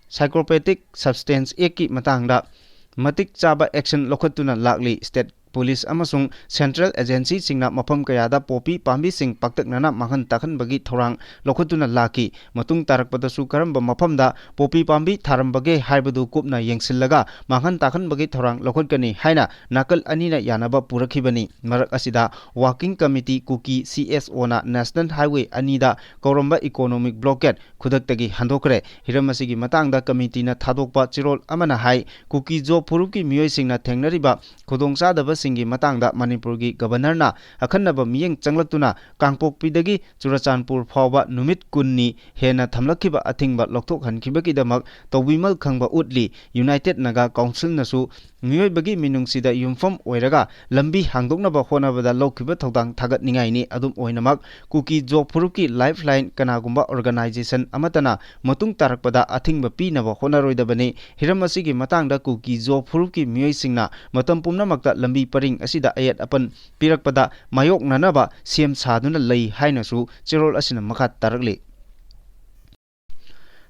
psychotropic substance actꯀꯤ ꯃꯇꯥꯡꯗ ꯃꯇꯤꯛ ꯆꯥꯕ ꯑꯦꯛꯁꯟ ꯂꯧꯈꯠꯇꯨꯅ ꯂꯥꯛꯂꯤ꯫ ꯁ꯭ꯇꯦꯠ ꯄꯨꯂꯤꯁ ꯑꯃꯁꯨꯡ ꯁꯦꯟꯇ꯭ꯔꯦꯜ ꯑꯦꯖꯦꯟꯁꯤꯁꯤꯡꯅ ꯃꯐꯝ ꯀꯌꯥꯗ ꯄꯣꯄꯤ ꯄꯥꯝꯕꯤꯁꯤꯡ ꯄꯥꯛꯇꯛꯅꯅ ꯃꯥꯡꯍꯟ ꯇꯥꯛꯍꯟꯕꯒꯤ ꯊꯧꯔꯥꯡ ꯂꯧꯈꯠꯇꯨꯅ ꯂꯥꯛꯈꯤ꯫ ꯃꯇꯨꯡ ꯇꯥꯔꯛꯄꯗꯁꯨ ꯀꯔꯝꯕ ꯃꯐꯝꯗ ꯄꯣꯄꯤ ꯄꯥꯝꯕꯤ ꯊꯥꯔꯝꯕꯒꯦ ꯍꯥꯏꯕꯗꯨ ꯀꯨꯞꯅ ꯌꯦꯡꯁꯤꯜꯂꯒ ꯃꯥꯡꯍꯟ ꯇꯥꯛꯍꯟꯕꯒꯤ ꯊꯧꯔꯥꯡ ꯂꯧꯈꯠꯀꯅꯤ ꯍꯥꯏꯅ ꯅꯥꯀꯜ ꯑꯅꯤꯅ ꯌꯥꯅꯕ ꯄꯨꯔꯛꯈꯤꯕꯅꯤ꯫ ꯃꯔꯛ ꯑꯁꯤꯗ Working Committee ꯀꯨꯀꯤ, C S Oꯅ National Highway ꯑꯅꯤꯗ ꯀꯧꯔꯝꯕ economic blockade ꯈꯨꯗꯛꯇꯒꯤ ꯍꯟꯗꯣꯛꯈ꯭ꯔꯦ꯫ ꯍꯤꯔꯝ ꯑꯁꯤꯒꯤ ꯃꯇꯥꯡꯗ ꯀꯃꯤꯇꯤꯅ ꯊꯥꯗꯣꯛꯄ ꯆꯦꯔꯣꯜ ꯑꯃꯅ ꯍꯥꯏ, ꯀꯨꯀꯤ ꯖꯣ ꯐꯨꯔꯨꯞꯀꯤ ꯃꯤꯑꯣꯏꯁꯤꯡꯅ ꯊꯦꯡꯅꯔꯤꯕ ꯈꯨꯗꯣꯡꯆꯥꯗꯕꯁꯤꯡꯒꯤ ꯃꯇꯥꯡꯗ ꯃꯅꯤꯄꯨꯔꯒꯤ ꯒꯕꯔꯅꯔꯅ ꯑꯈꯟꯅꯕ ꯃꯤꯠꯌꯦꯡ ꯆꯪꯂꯛꯇꯨꯅ ꯀꯥꯡꯄꯣꯛꯄꯤꯗꯒꯤ ꯆꯨꯔꯆꯥꯟꯄꯨꯔ ꯐꯥꯎꯕ ꯅꯨꯃꯤꯠ ꯀꯨꯟꯅꯤ ꯍꯦꯟꯅ ꯊꯝꯂꯛꯈꯤꯕ ꯑꯊꯤꯡꯕ ꯂꯧꯊꯣꯛꯍꯟꯈꯤꯕꯒꯤꯗꯃꯛ ꯇꯧꯕꯤꯃꯜ ꯈꯪꯕ ꯎꯠꯂꯤ꯫ United Naga Councilꯅꯁꯨ ꯃꯤꯑꯣꯏꯕꯒꯤ ꯃꯤꯅꯨꯡꯁꯤꯗ ꯌꯨꯝꯐꯝ ꯑꯣꯏꯔꯒ ꯂꯝꯕꯤ ꯍꯥꯡꯗꯣꯛꯅꯕ ꯍꯣꯠꯅꯕꯗ ꯂꯧꯈꯤꯕ ꯊꯧꯗꯥꯡ ꯊꯥꯒꯠꯅꯤꯡꯉꯥꯏꯅꯤ꯫ ꯑꯗꯨꯝ ꯑꯣꯏꯅꯃꯛ, ꯀꯨꯀꯤ ꯖꯣꯕ ꯐꯨꯔꯨꯞꯀꯤ ꯂꯥꯏꯐ ꯂꯥꯏꯟ ꯀꯅꯥꯒꯨꯝꯕ ꯑꯣꯔꯒꯅꯥꯏꯖꯦꯁꯟ ꯑꯃꯠꯇꯅ ꯃꯇꯨꯡ ꯇꯥꯔꯛꯄꯗ ꯑꯊꯤꯡꯕ ꯄꯤꯅꯕ ꯍꯣꯠꯅꯔꯣꯏꯗꯕꯅꯤ꯫ ꯍꯤꯔꯝ ꯑꯁꯤꯒꯤ ꯃꯇꯥꯡꯗ ꯀꯨꯀꯤ ꯖꯣꯕ ꯐꯨꯔꯨꯞꯀꯤ ꯃꯤꯑꯣꯏꯁꯤꯡꯅ ꯃꯇꯝ ꯄꯨꯝꯅꯃꯛꯇ ꯂꯝꯕꯤ ꯄꯔꯤꯡ ꯑꯁꯤꯗ ꯑꯌꯦꯠ ꯑꯄꯟ ꯄꯤꯔꯛꯄꯗ ꯃꯥꯌꯣꯛꯅꯅꯕ ꯁꯦꯝ ꯁꯥꯗꯨꯅ ꯂꯩ ꯍꯥꯏꯅꯁꯨ ꯆꯦꯔꯣꯜ ꯑꯁꯤꯅ ꯃꯈꯥ ꯇꯥꯔꯛꯂꯤ꯫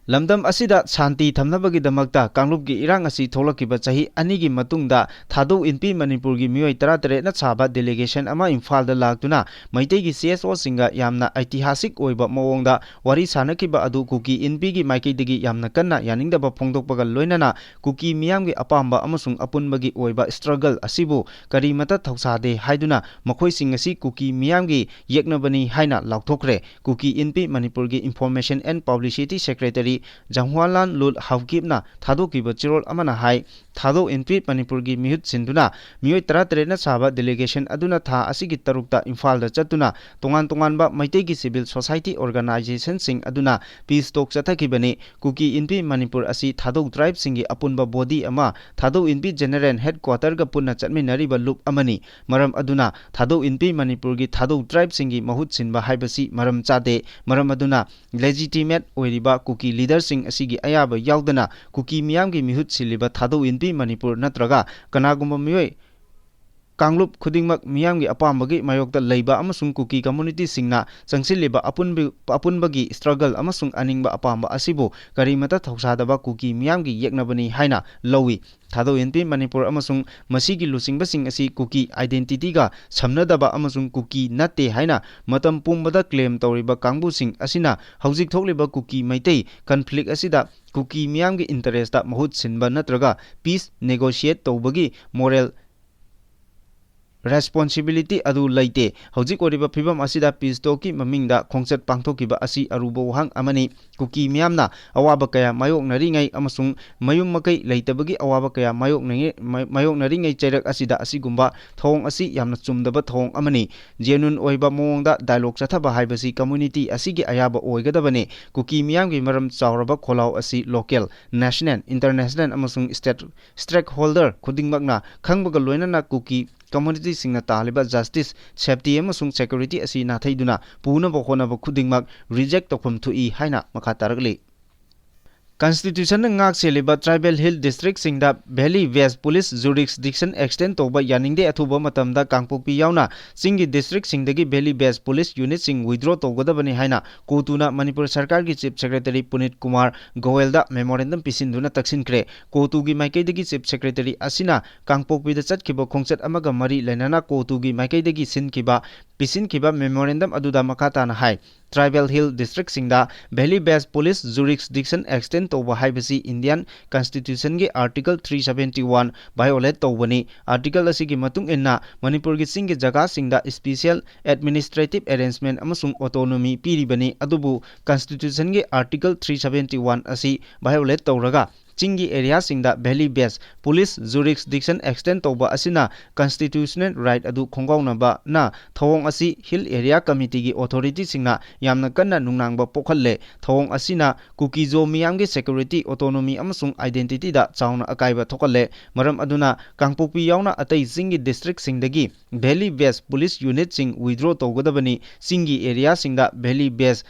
ꯂꯝꯗꯝ ꯑꯁꯤꯗ ꯁꯥꯟꯇꯤ ꯊꯝꯅꯕꯒꯤꯗꯃꯛꯇ ꯀꯥꯡꯂꯨꯞꯀꯤ ꯏꯔꯥꯡ ꯑꯁꯤ ꯊꯣꯛꯂꯛꯈꯤꯕ ꯆꯍꯤ ꯑꯅꯤꯒꯤ ꯃꯇꯨꯡꯗ ꯊꯥꯗꯧ ꯏꯟꯄꯤ ꯃꯅꯤꯄꯨꯔꯒꯤ ꯃꯤꯑꯣꯏ ꯇꯔꯥꯇꯔꯦꯠꯅ ꯁꯥꯕ ꯗꯦꯂꯤꯒꯦꯁꯟ ꯑꯃ ꯏꯝꯐꯥꯜꯗ ꯂꯥꯛꯇꯨꯅ ꯃꯩꯇꯩꯒꯤ ꯁꯤ ꯑꯦꯁ ꯑꯣꯁꯤꯡꯒ ꯌꯥꯝꯅ ꯑꯩꯇꯤꯍꯥꯁꯤꯛ ꯑꯣꯏꯕ ꯃꯑꯣꯡꯗ ꯋꯥꯔꯤ ꯁꯥꯅꯈꯤꯕ ꯑꯗꯨ ꯀꯨꯀꯤ ꯏꯟꯄꯤꯒꯤ ꯃꯥꯏꯀꯩꯗꯒꯤ ꯌꯥꯝꯅ ꯀꯟꯅ ꯌꯥꯅꯤꯡꯗꯕ ꯐꯣꯡꯗꯣꯛꯄꯒ ꯂꯣꯏꯅꯅ ꯀꯨꯀꯤ ꯃꯤꯌꯥꯝꯒꯤ ꯑꯄꯥꯝꯕ ꯑꯃꯁꯨꯡ ꯑꯄꯨꯟꯕꯒꯤ ꯑꯣꯏꯕ ꯁ꯭ꯇ꯭ꯔꯒꯜ ꯑꯁꯤꯕꯨ ꯀꯔꯤꯃꯇ ꯊꯧꯁꯥꯗꯦ ꯍꯥꯏꯗꯨꯅ ꯃꯈꯣꯏꯁꯤꯡ ꯑꯁꯤ ꯀꯨꯀꯤ ꯃꯤꯌꯥꯝꯒꯤ ꯌꯦꯛꯅꯕꯅꯤ ꯍꯥꯏꯅ ꯂꯥꯎꯊꯣꯛꯈ꯭ꯔꯦ꯫ ꯀꯨꯀꯤ ꯏꯟꯄꯤ ꯃꯅꯤꯄꯨꯔꯒꯤ ꯏꯟꯐꯣꯔꯃꯦꯁꯟ ꯑꯦꯟ ꯄꯕ꯭ꯂꯤꯁꯤꯇꯤ ꯁꯦꯀ꯭ꯔꯦꯇꯔꯤ ꯖꯪꯍ꯭ꯋꯥꯟꯂꯥꯜ ꯂꯨꯠ ꯍꯥꯎꯀꯤꯞꯅ ꯊꯥꯗꯣꯛꯈꯤꯕ ꯆꯦꯔꯣꯜ ꯑꯃꯅ ꯍꯥꯏ, ꯊꯥꯗꯧ ꯏꯟꯄꯤ ꯃꯅꯤꯄꯨꯔꯒꯤ ꯃꯤꯍꯨꯠ ꯁꯤꯟꯗꯨꯅ ꯃꯤꯑꯣꯏ ꯇꯔꯥꯇꯔꯦꯠꯅ ꯁꯥꯕ ꯗꯦꯂꯤꯒꯦꯁꯟ ꯑꯗꯨꯅ ꯊꯥ ꯑꯁꯤꯒꯤ ꯇꯔꯨꯛꯇ ꯏꯝꯐꯥꯜꯗ ꯆꯠꯇꯨꯅ ꯇꯣꯉꯥꯟ ꯇꯣꯉꯥꯟꯕ ꯃꯩꯇꯩꯒꯤ ꯁꯤꯚꯤꯜ ꯁꯣꯁꯥꯏꯇꯤ ꯑꯣꯔꯒꯅꯥꯏꯖꯦꯁꯟꯁꯤꯡ ꯑꯗꯨꯅ ꯄꯤꯁ ꯇꯣꯛ ꯆꯠꯊꯈꯤꯕꯅꯤ꯫ ꯀꯨꯀꯤ ꯏꯟꯄꯤ ꯃꯅꯤꯄꯨꯔ ꯑꯁꯤ ꯊꯥꯗꯧ ꯇ꯭ꯔꯥꯏꯕꯁꯤꯡꯒꯤ ꯑꯄꯨꯟꯕ ꯕꯣꯗꯤ ꯑꯃ, ꯊꯥꯗꯧ ꯏꯟꯄꯤ ꯖꯦꯅꯔꯦꯜ ꯍꯦꯗꯀ꯭ꯋꯥꯇꯔꯒ ꯄꯨꯟꯅ ꯆꯠꯃꯤꯟꯅꯔꯤꯕ ꯂꯨꯞ ꯑꯃꯅꯤ꯫ ꯃꯔꯝ ꯑꯗꯨꯅ ꯊꯥꯗꯧ ꯏꯟꯄꯤ ꯃꯅꯤꯄꯨꯔꯒꯤ ꯊꯥꯗꯧ ꯇ꯭ꯔꯥꯏꯕꯁꯤꯡꯒꯤ ꯃꯍꯨꯠ ꯁꯤꯟꯕ ꯍꯥꯏꯕꯁꯤ ꯃꯔꯝ ꯆꯥꯗꯦ꯫ ꯃꯔꯝ ꯑꯗꯨꯅ ꯂꯦꯖꯤꯇꯤꯃꯦꯠ ꯑꯣꯏꯔꯤꯕ ꯀꯨꯀꯤ ꯂꯤꯗꯔꯁꯤꯡ ꯑꯁꯤꯒꯤ ꯑꯌꯥꯕ ꯌꯥꯎꯗꯅ ꯀꯨꯀꯤ ꯃꯤꯌꯥꯝꯒꯤ ꯃꯤꯍꯨꯠ ꯁꯤꯜꯂꯤꯕ ꯊꯥꯗꯧ ꯏꯟꯄꯤ ꯃꯅꯤꯄꯨꯔ ꯅꯠꯇ꯭ꯔꯒ ꯀꯅꯥꯒꯨꯝꯕ ꯃꯤꯑꯣꯏ ꯀꯥꯡꯂꯨꯞ ꯈꯨꯗꯤꯡꯃꯛ ꯃꯤꯌꯥꯝꯒꯤ ꯑꯄꯥꯝꯕꯒꯤ ꯃꯥꯌꯣꯛꯇ ꯂꯩꯕ ꯑꯃꯁꯨꯡ ꯀꯨꯀꯤ ꯀꯝꯃꯨꯅꯤꯇꯤꯁꯤꯡꯅ ꯆꯪꯁꯤꯜꯂꯤꯕ ꯑꯄꯨꯟꯕ-, ꯑꯄꯨꯟꯕꯒꯤ ꯁ꯭ꯇ꯭ꯔꯒꯜ ꯑꯃꯁꯨꯡ ꯑꯅꯤꯡꯕ ꯑꯄꯥꯝꯕ ꯑꯁꯤꯕꯨ ꯀꯔꯤꯃꯇ ꯊꯧꯁꯥꯗꯕ ꯀꯨꯀꯤ ꯃꯤꯌꯥꯝꯒꯤ ꯌꯦꯛꯅꯕꯅꯤ ꯍꯥꯏꯅ ꯂꯧꯏ꯫ ꯊꯥꯗꯧ ꯏꯟꯄꯤ ꯃꯅꯤꯄꯨꯔ ꯑꯃꯁꯨꯡ ꯃꯁꯤꯒꯤ ꯂꯨꯆꯤꯡꯕꯁꯤꯡ ꯑꯁꯤ ꯀꯨꯀꯤ ꯑꯥꯏꯗꯦꯟꯇꯤꯇꯤꯒ ꯁꯝꯅꯗꯕ ꯑꯃꯁꯨꯡ ꯀꯨꯀꯤ ꯅꯠꯇꯦ ꯍꯥꯏꯅ ꯃꯇꯝ ꯄꯨꯝꯕꯗ ꯀ꯭ꯂꯦꯝ ꯇꯧꯔꯤꯕ ꯀꯥꯡꯕꯨꯁꯤꯡ ꯑꯁꯤꯅ ꯍꯧꯖꯤꯛ ꯊꯣꯛꯂꯤꯕ ꯀꯨꯀꯤ ꯃꯩꯇꯩ ꯀꯟꯐ꯭ꯂꯤꯛ ꯑꯁꯤꯗ ꯀꯨꯀꯤ ꯃꯤꯌꯥꯝꯒꯤ ꯏꯟꯇꯔꯦꯁꯇ ꯃꯍꯨꯠ ꯁꯤꯟꯕ ꯅꯠꯇ꯭ꯔꯒ ꯄꯤꯁ ꯅꯦꯒꯣꯁꯤꯌꯦꯠ ꯇꯧꯕꯒꯤ ꯃꯣꯔꯦꯜ responsibility ꯑꯗꯨ ꯂꯩꯇꯦ꯫ ꯍꯧꯖꯤꯛ ꯑꯣꯏꯔꯤꯕ ꯐꯤꯕꯝ ꯑꯁꯤꯗ peace talkꯀꯤ ꯃꯃꯤꯡꯗ ꯈꯣꯡꯆꯠ ꯄꯥꯡꯊꯣꯛꯈꯤꯕ ꯑꯁꯤ ꯑꯔꯨꯕ ꯋꯥꯍꯪ ꯑꯃꯅꯤ꯫ ꯀꯨꯀꯤ ꯃꯤꯌꯥꯝꯅ ꯑꯋꯥꯕ ꯀꯌꯥ ꯃꯥꯌꯣꯛꯅꯔꯤꯉꯩ ꯑꯃꯁꯨꯡ ꯃꯌꯨꯝ ꯃꯀꯩ ꯂꯩꯇꯕꯒꯤ ꯑꯋꯥꯕ ꯀꯌꯥ ꯃꯥꯌꯣꯛꯅꯉꯩ-, ꯃꯥ-, ꯃꯥꯌꯣꯛꯅꯔꯤꯉꯩ ꯆꯩꯔꯛ ꯑꯁꯤꯗ ꯑꯁꯤꯒꯨꯝꯕ ꯊꯧꯑꯣꯡ ꯑꯁꯤ ꯌꯥꯝꯅ ꯆꯨꯝꯗꯕ ꯊꯧꯑꯣꯡ ꯑꯃꯅꯤ꯫ Genuine ꯑꯣꯏꯕ ꯃꯑꯣꯡꯗ dialogue ꯆꯠꯊꯕ ꯍꯥꯏꯕꯁꯤ community ꯑꯁꯤꯒꯤ ꯑꯌꯥꯕ ꯑꯣꯏꯒꯗꯕꯅꯤ꯫ ꯀꯨꯀꯤ ꯃꯤꯌꯥꯝꯒꯤ ꯃꯔꯝ ꯆꯥꯎꯔꯕ ꯈꯣꯜꯂꯥꯎ ꯑꯁꯤ local, national, international ꯑꯃꯁꯨꯡ state stakeholder ꯈꯨꯗꯤꯡꯃꯛꯅ ꯈꯪꯕꯒ ꯂꯣꯏꯅꯅ ꯀꯨꯀꯤ communityꯁꯤꯡꯅ ꯇꯥꯜꯂꯤꯕ justice, safety ꯑꯃꯁꯨꯡ security ꯑꯁꯤ ꯅꯥꯊꯩꯗꯨꯅ ꯄꯨꯅꯕ ꯍꯣꯠꯅꯕ ꯈꯨꯗꯤꯡꯃꯛ reject ꯇꯧꯐꯝ ꯊꯣꯛꯏ ꯍꯥꯏꯅ ꯃꯈꯥ ꯇꯥꯔꯛꯂꯤ꯫ Constitutionꯅ ꯉꯥꯛ ꯁꯦꯜꯂꯤꯕ tribal hill districtꯁꯤꯡꯗ valley based police jurisdiction extend ꯇꯧꯕ ꯌꯥꯅꯤꯡꯗꯦ꯫ ꯑꯊꯨꯕ ꯃꯇꯝꯗ ꯀꯥꯡꯄꯣꯛꯄꯤ ꯌꯥꯎꯅ ꯆꯤꯡꯒꯤ districtꯁꯤꯡꯗꯒꯤ valley based police unitꯁꯤꯡ withdraw ꯇꯧꯒꯗꯕꯅꯤ ꯍꯥꯏꯅ ꯀꯣꯇꯨꯅ ꯃꯅꯤꯄꯨꯔ ꯁꯔꯀꯥꯔꯒꯤ Chief Secretary ꯄꯨꯅꯤꯠ ꯀꯨꯃꯥꯔ ꯒꯣꯌꯦꯜꯗ memorandum ꯄꯤꯁꯤꯟꯗꯨꯅ ꯇꯛꯁꯤꯟꯈ꯭ꯔꯦ꯫ ꯀꯣꯇꯨꯒꯤ ꯃꯥꯏꯀꯩꯗꯒꯤ Chief Secretary ꯑꯁꯤꯅ ꯀꯥꯡꯄꯣꯛꯄꯤꯗ ꯆꯠꯈꯤꯕ ꯈꯣꯡꯆꯠ ꯑꯃꯒ ꯃꯔꯤ ꯂꯩꯅꯅ ꯀꯣꯇꯨꯒꯤ ꯃꯥꯏꯀꯩꯗꯒꯤ ꯁꯤꯟꯈꯤꯕ, ꯄꯤꯁꯤꯟꯈꯤꯕ memorandum ꯑꯗꯨꯗ ꯃꯈꯥ ꯇꯥꯅ ꯍꯥꯏ, tribal hill districtꯁꯤꯡꯗ valley based police jurisdiction extend ꯇꯧꯕ ꯍꯥꯏꯕꯁꯤ Indian Constitutionꯒꯤ Article three seventy one violate ꯇꯧꯕꯅꯤ꯫ Article ꯑꯁꯤꯒꯤ ꯃꯇꯨꯡ ꯏꯟꯅ ꯃꯅꯤꯄꯨꯔꯒꯤ ꯆꯤꯡꯒꯤ ꯖꯒꯥꯁꯤꯡꯗ special administrative arrangement ꯑꯃꯁꯨꯡ autonomy ꯄꯤꯔꯤꯕꯅꯤ, ꯑꯗꯨꯕꯨ Constitutionꯒꯤ Article three seventy one ꯑꯁꯤ violate ꯇꯧꯔꯒ ꯆꯤꯡꯒꯤ areaꯁꯤꯡꯗ valley based police jurisdiction extend ꯇꯧꯕ ꯑꯁꯤꯅ constitutional right ꯑꯗꯨ ꯈꯣꯡꯒꯥꯎꯅꯕꯅ ꯊꯧꯑꯣꯡ ꯑꯁꯤ Hill Area Committeeꯒꯤ authorityꯁꯤꯡꯅ ꯌꯥꯝꯅ ꯀꯟꯅ ꯅꯨꯡꯅꯥꯡꯕ ꯄꯣꯛꯍꯜꯂꯦ꯫ ꯊꯧꯑꯣꯡ ꯑꯁꯤꯅ ꯀꯨꯀꯤ-ꯖꯣ ꯃꯤꯌꯥꯝꯒꯤ security, autonomy ꯑꯃꯁꯨꯡ identityꯗ ꯆꯥꯎꯅ ꯑꯀꯥꯏꯕ ꯊꯣꯛꯍꯜꯂꯦ꯫ ꯃꯔꯝ ꯑꯗꯨꯅ ꯀꯥꯡꯄꯣꯛꯄꯤ ꯌꯥꯎꯅ ꯑꯇꯩ ꯆꯤꯡꯒꯤ districtꯁꯤꯡꯗꯒꯤ valley based police unitꯁꯤꯡ withdraw ꯇꯧꯒꯗꯕꯅꯤ꯫ ꯆꯤꯡꯒꯤ areaꯁꯤꯡꯗ valley based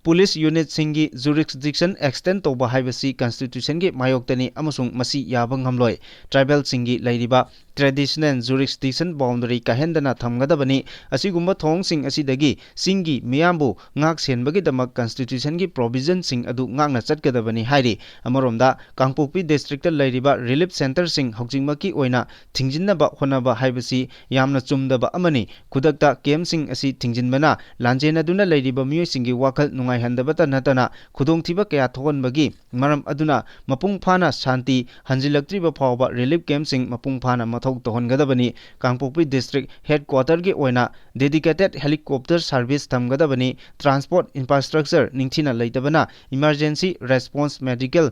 police unitꯁꯤꯡꯒꯤ jurisdiction extend ꯇꯧꯕ ꯍꯥꯏꯕꯁꯤ Constitutionꯒꯤ ꯃꯥꯌꯣꯛꯇꯅꯤ ꯑꯃꯁꯨꯡ ꯃꯁꯤ ꯌꯥꯕ ꯉꯝꯂꯣꯏ꯫ Tribalꯁꯤꯡꯒꯤ ꯂꯩꯔꯤꯕ traditional jurisdiction boundary ꯀꯥꯏꯍꯟꯗꯅ ꯊꯝꯒꯗꯕꯅꯤ꯫ ꯑꯁꯤꯒꯨꯝꯕ ꯊꯧꯑꯣꯡꯁꯤꯡ ꯑꯁꯤꯗꯒꯤ ꯆꯤꯡꯒꯤ ꯃꯤꯌꯥꯝꯕꯨ ꯉꯥꯛ ꯁꯦꯟꯕꯒꯤꯗꯃꯛ Constitutionꯒꯤ provisionꯁꯤꯡ ꯑꯗꯨ ꯉꯥꯛꯅ ꯆꯠꯀꯗꯕꯅꯤ ꯍꯥꯏꯔꯤ꯫ ꯑꯃꯔꯣꯝꯗ, ꯀꯥꯡꯄꯣꯛꯄꯤ districtꯇ ꯂꯩꯔꯤꯕ relief centreꯁꯤꯡ ꯍꯧꯖꯤꯛꯃꯛꯀꯤ ꯑꯣꯏꯅ ꯊꯤꯡꯖꯤꯟꯅꯕ ꯍꯣꯠꯅꯕ ꯍꯥꯏꯕꯁꯤ ꯌꯥꯝꯅ ꯆꯨꯝꯗꯕ ꯑꯃꯅꯤ꯫ ꯈꯨꯗꯛꯇ campꯁꯤꯡ ꯑꯁꯤ ꯊꯤꯡꯖꯤꯟꯕꯅ ꯂꯥꯟꯖꯦꯟꯅꯗꯨꯅ ꯂꯩꯔꯤꯕ ꯃꯤꯑꯣꯏꯁꯤꯡꯒꯤ ꯋꯥꯈꯜ ꯅꯨꯡꯉꯥꯏ ꯉꯥꯏꯍꯟꯗꯕꯇ ꯅꯠꯇꯅ ꯈꯨꯗꯣꯡꯊꯤꯕ ꯀꯌꯥ ꯊꯣꯛꯍꯟꯕꯒꯤ ꯃꯔꯝ ꯑꯗꯨꯅ ꯃꯄꯨꯡ ꯐꯥꯅ ꯁꯥꯟꯇꯤ ꯍꯟꯖꯤꯜꯂꯛꯇ꯭ꯔꯤꯕ ꯐꯥꯎꯕ relief camp ꯁꯤꯡ ꯃꯄꯨꯡ ꯐꯥꯅ ꯃꯊꯧ ꯇꯧꯍꯟꯒꯗꯕꯅꯤ꯫ ꯀꯥꯡꯄꯣꯛꯄꯤ district headquarter ꯒꯤ ꯑꯣꯏꯅ dedicated helicopter service ꯊꯝꯒꯗꯕꯅꯤ꯫ Transport infrastructure ꯅꯤꯡꯊꯤꯅ ꯂꯩꯇꯕꯅ emergency response medical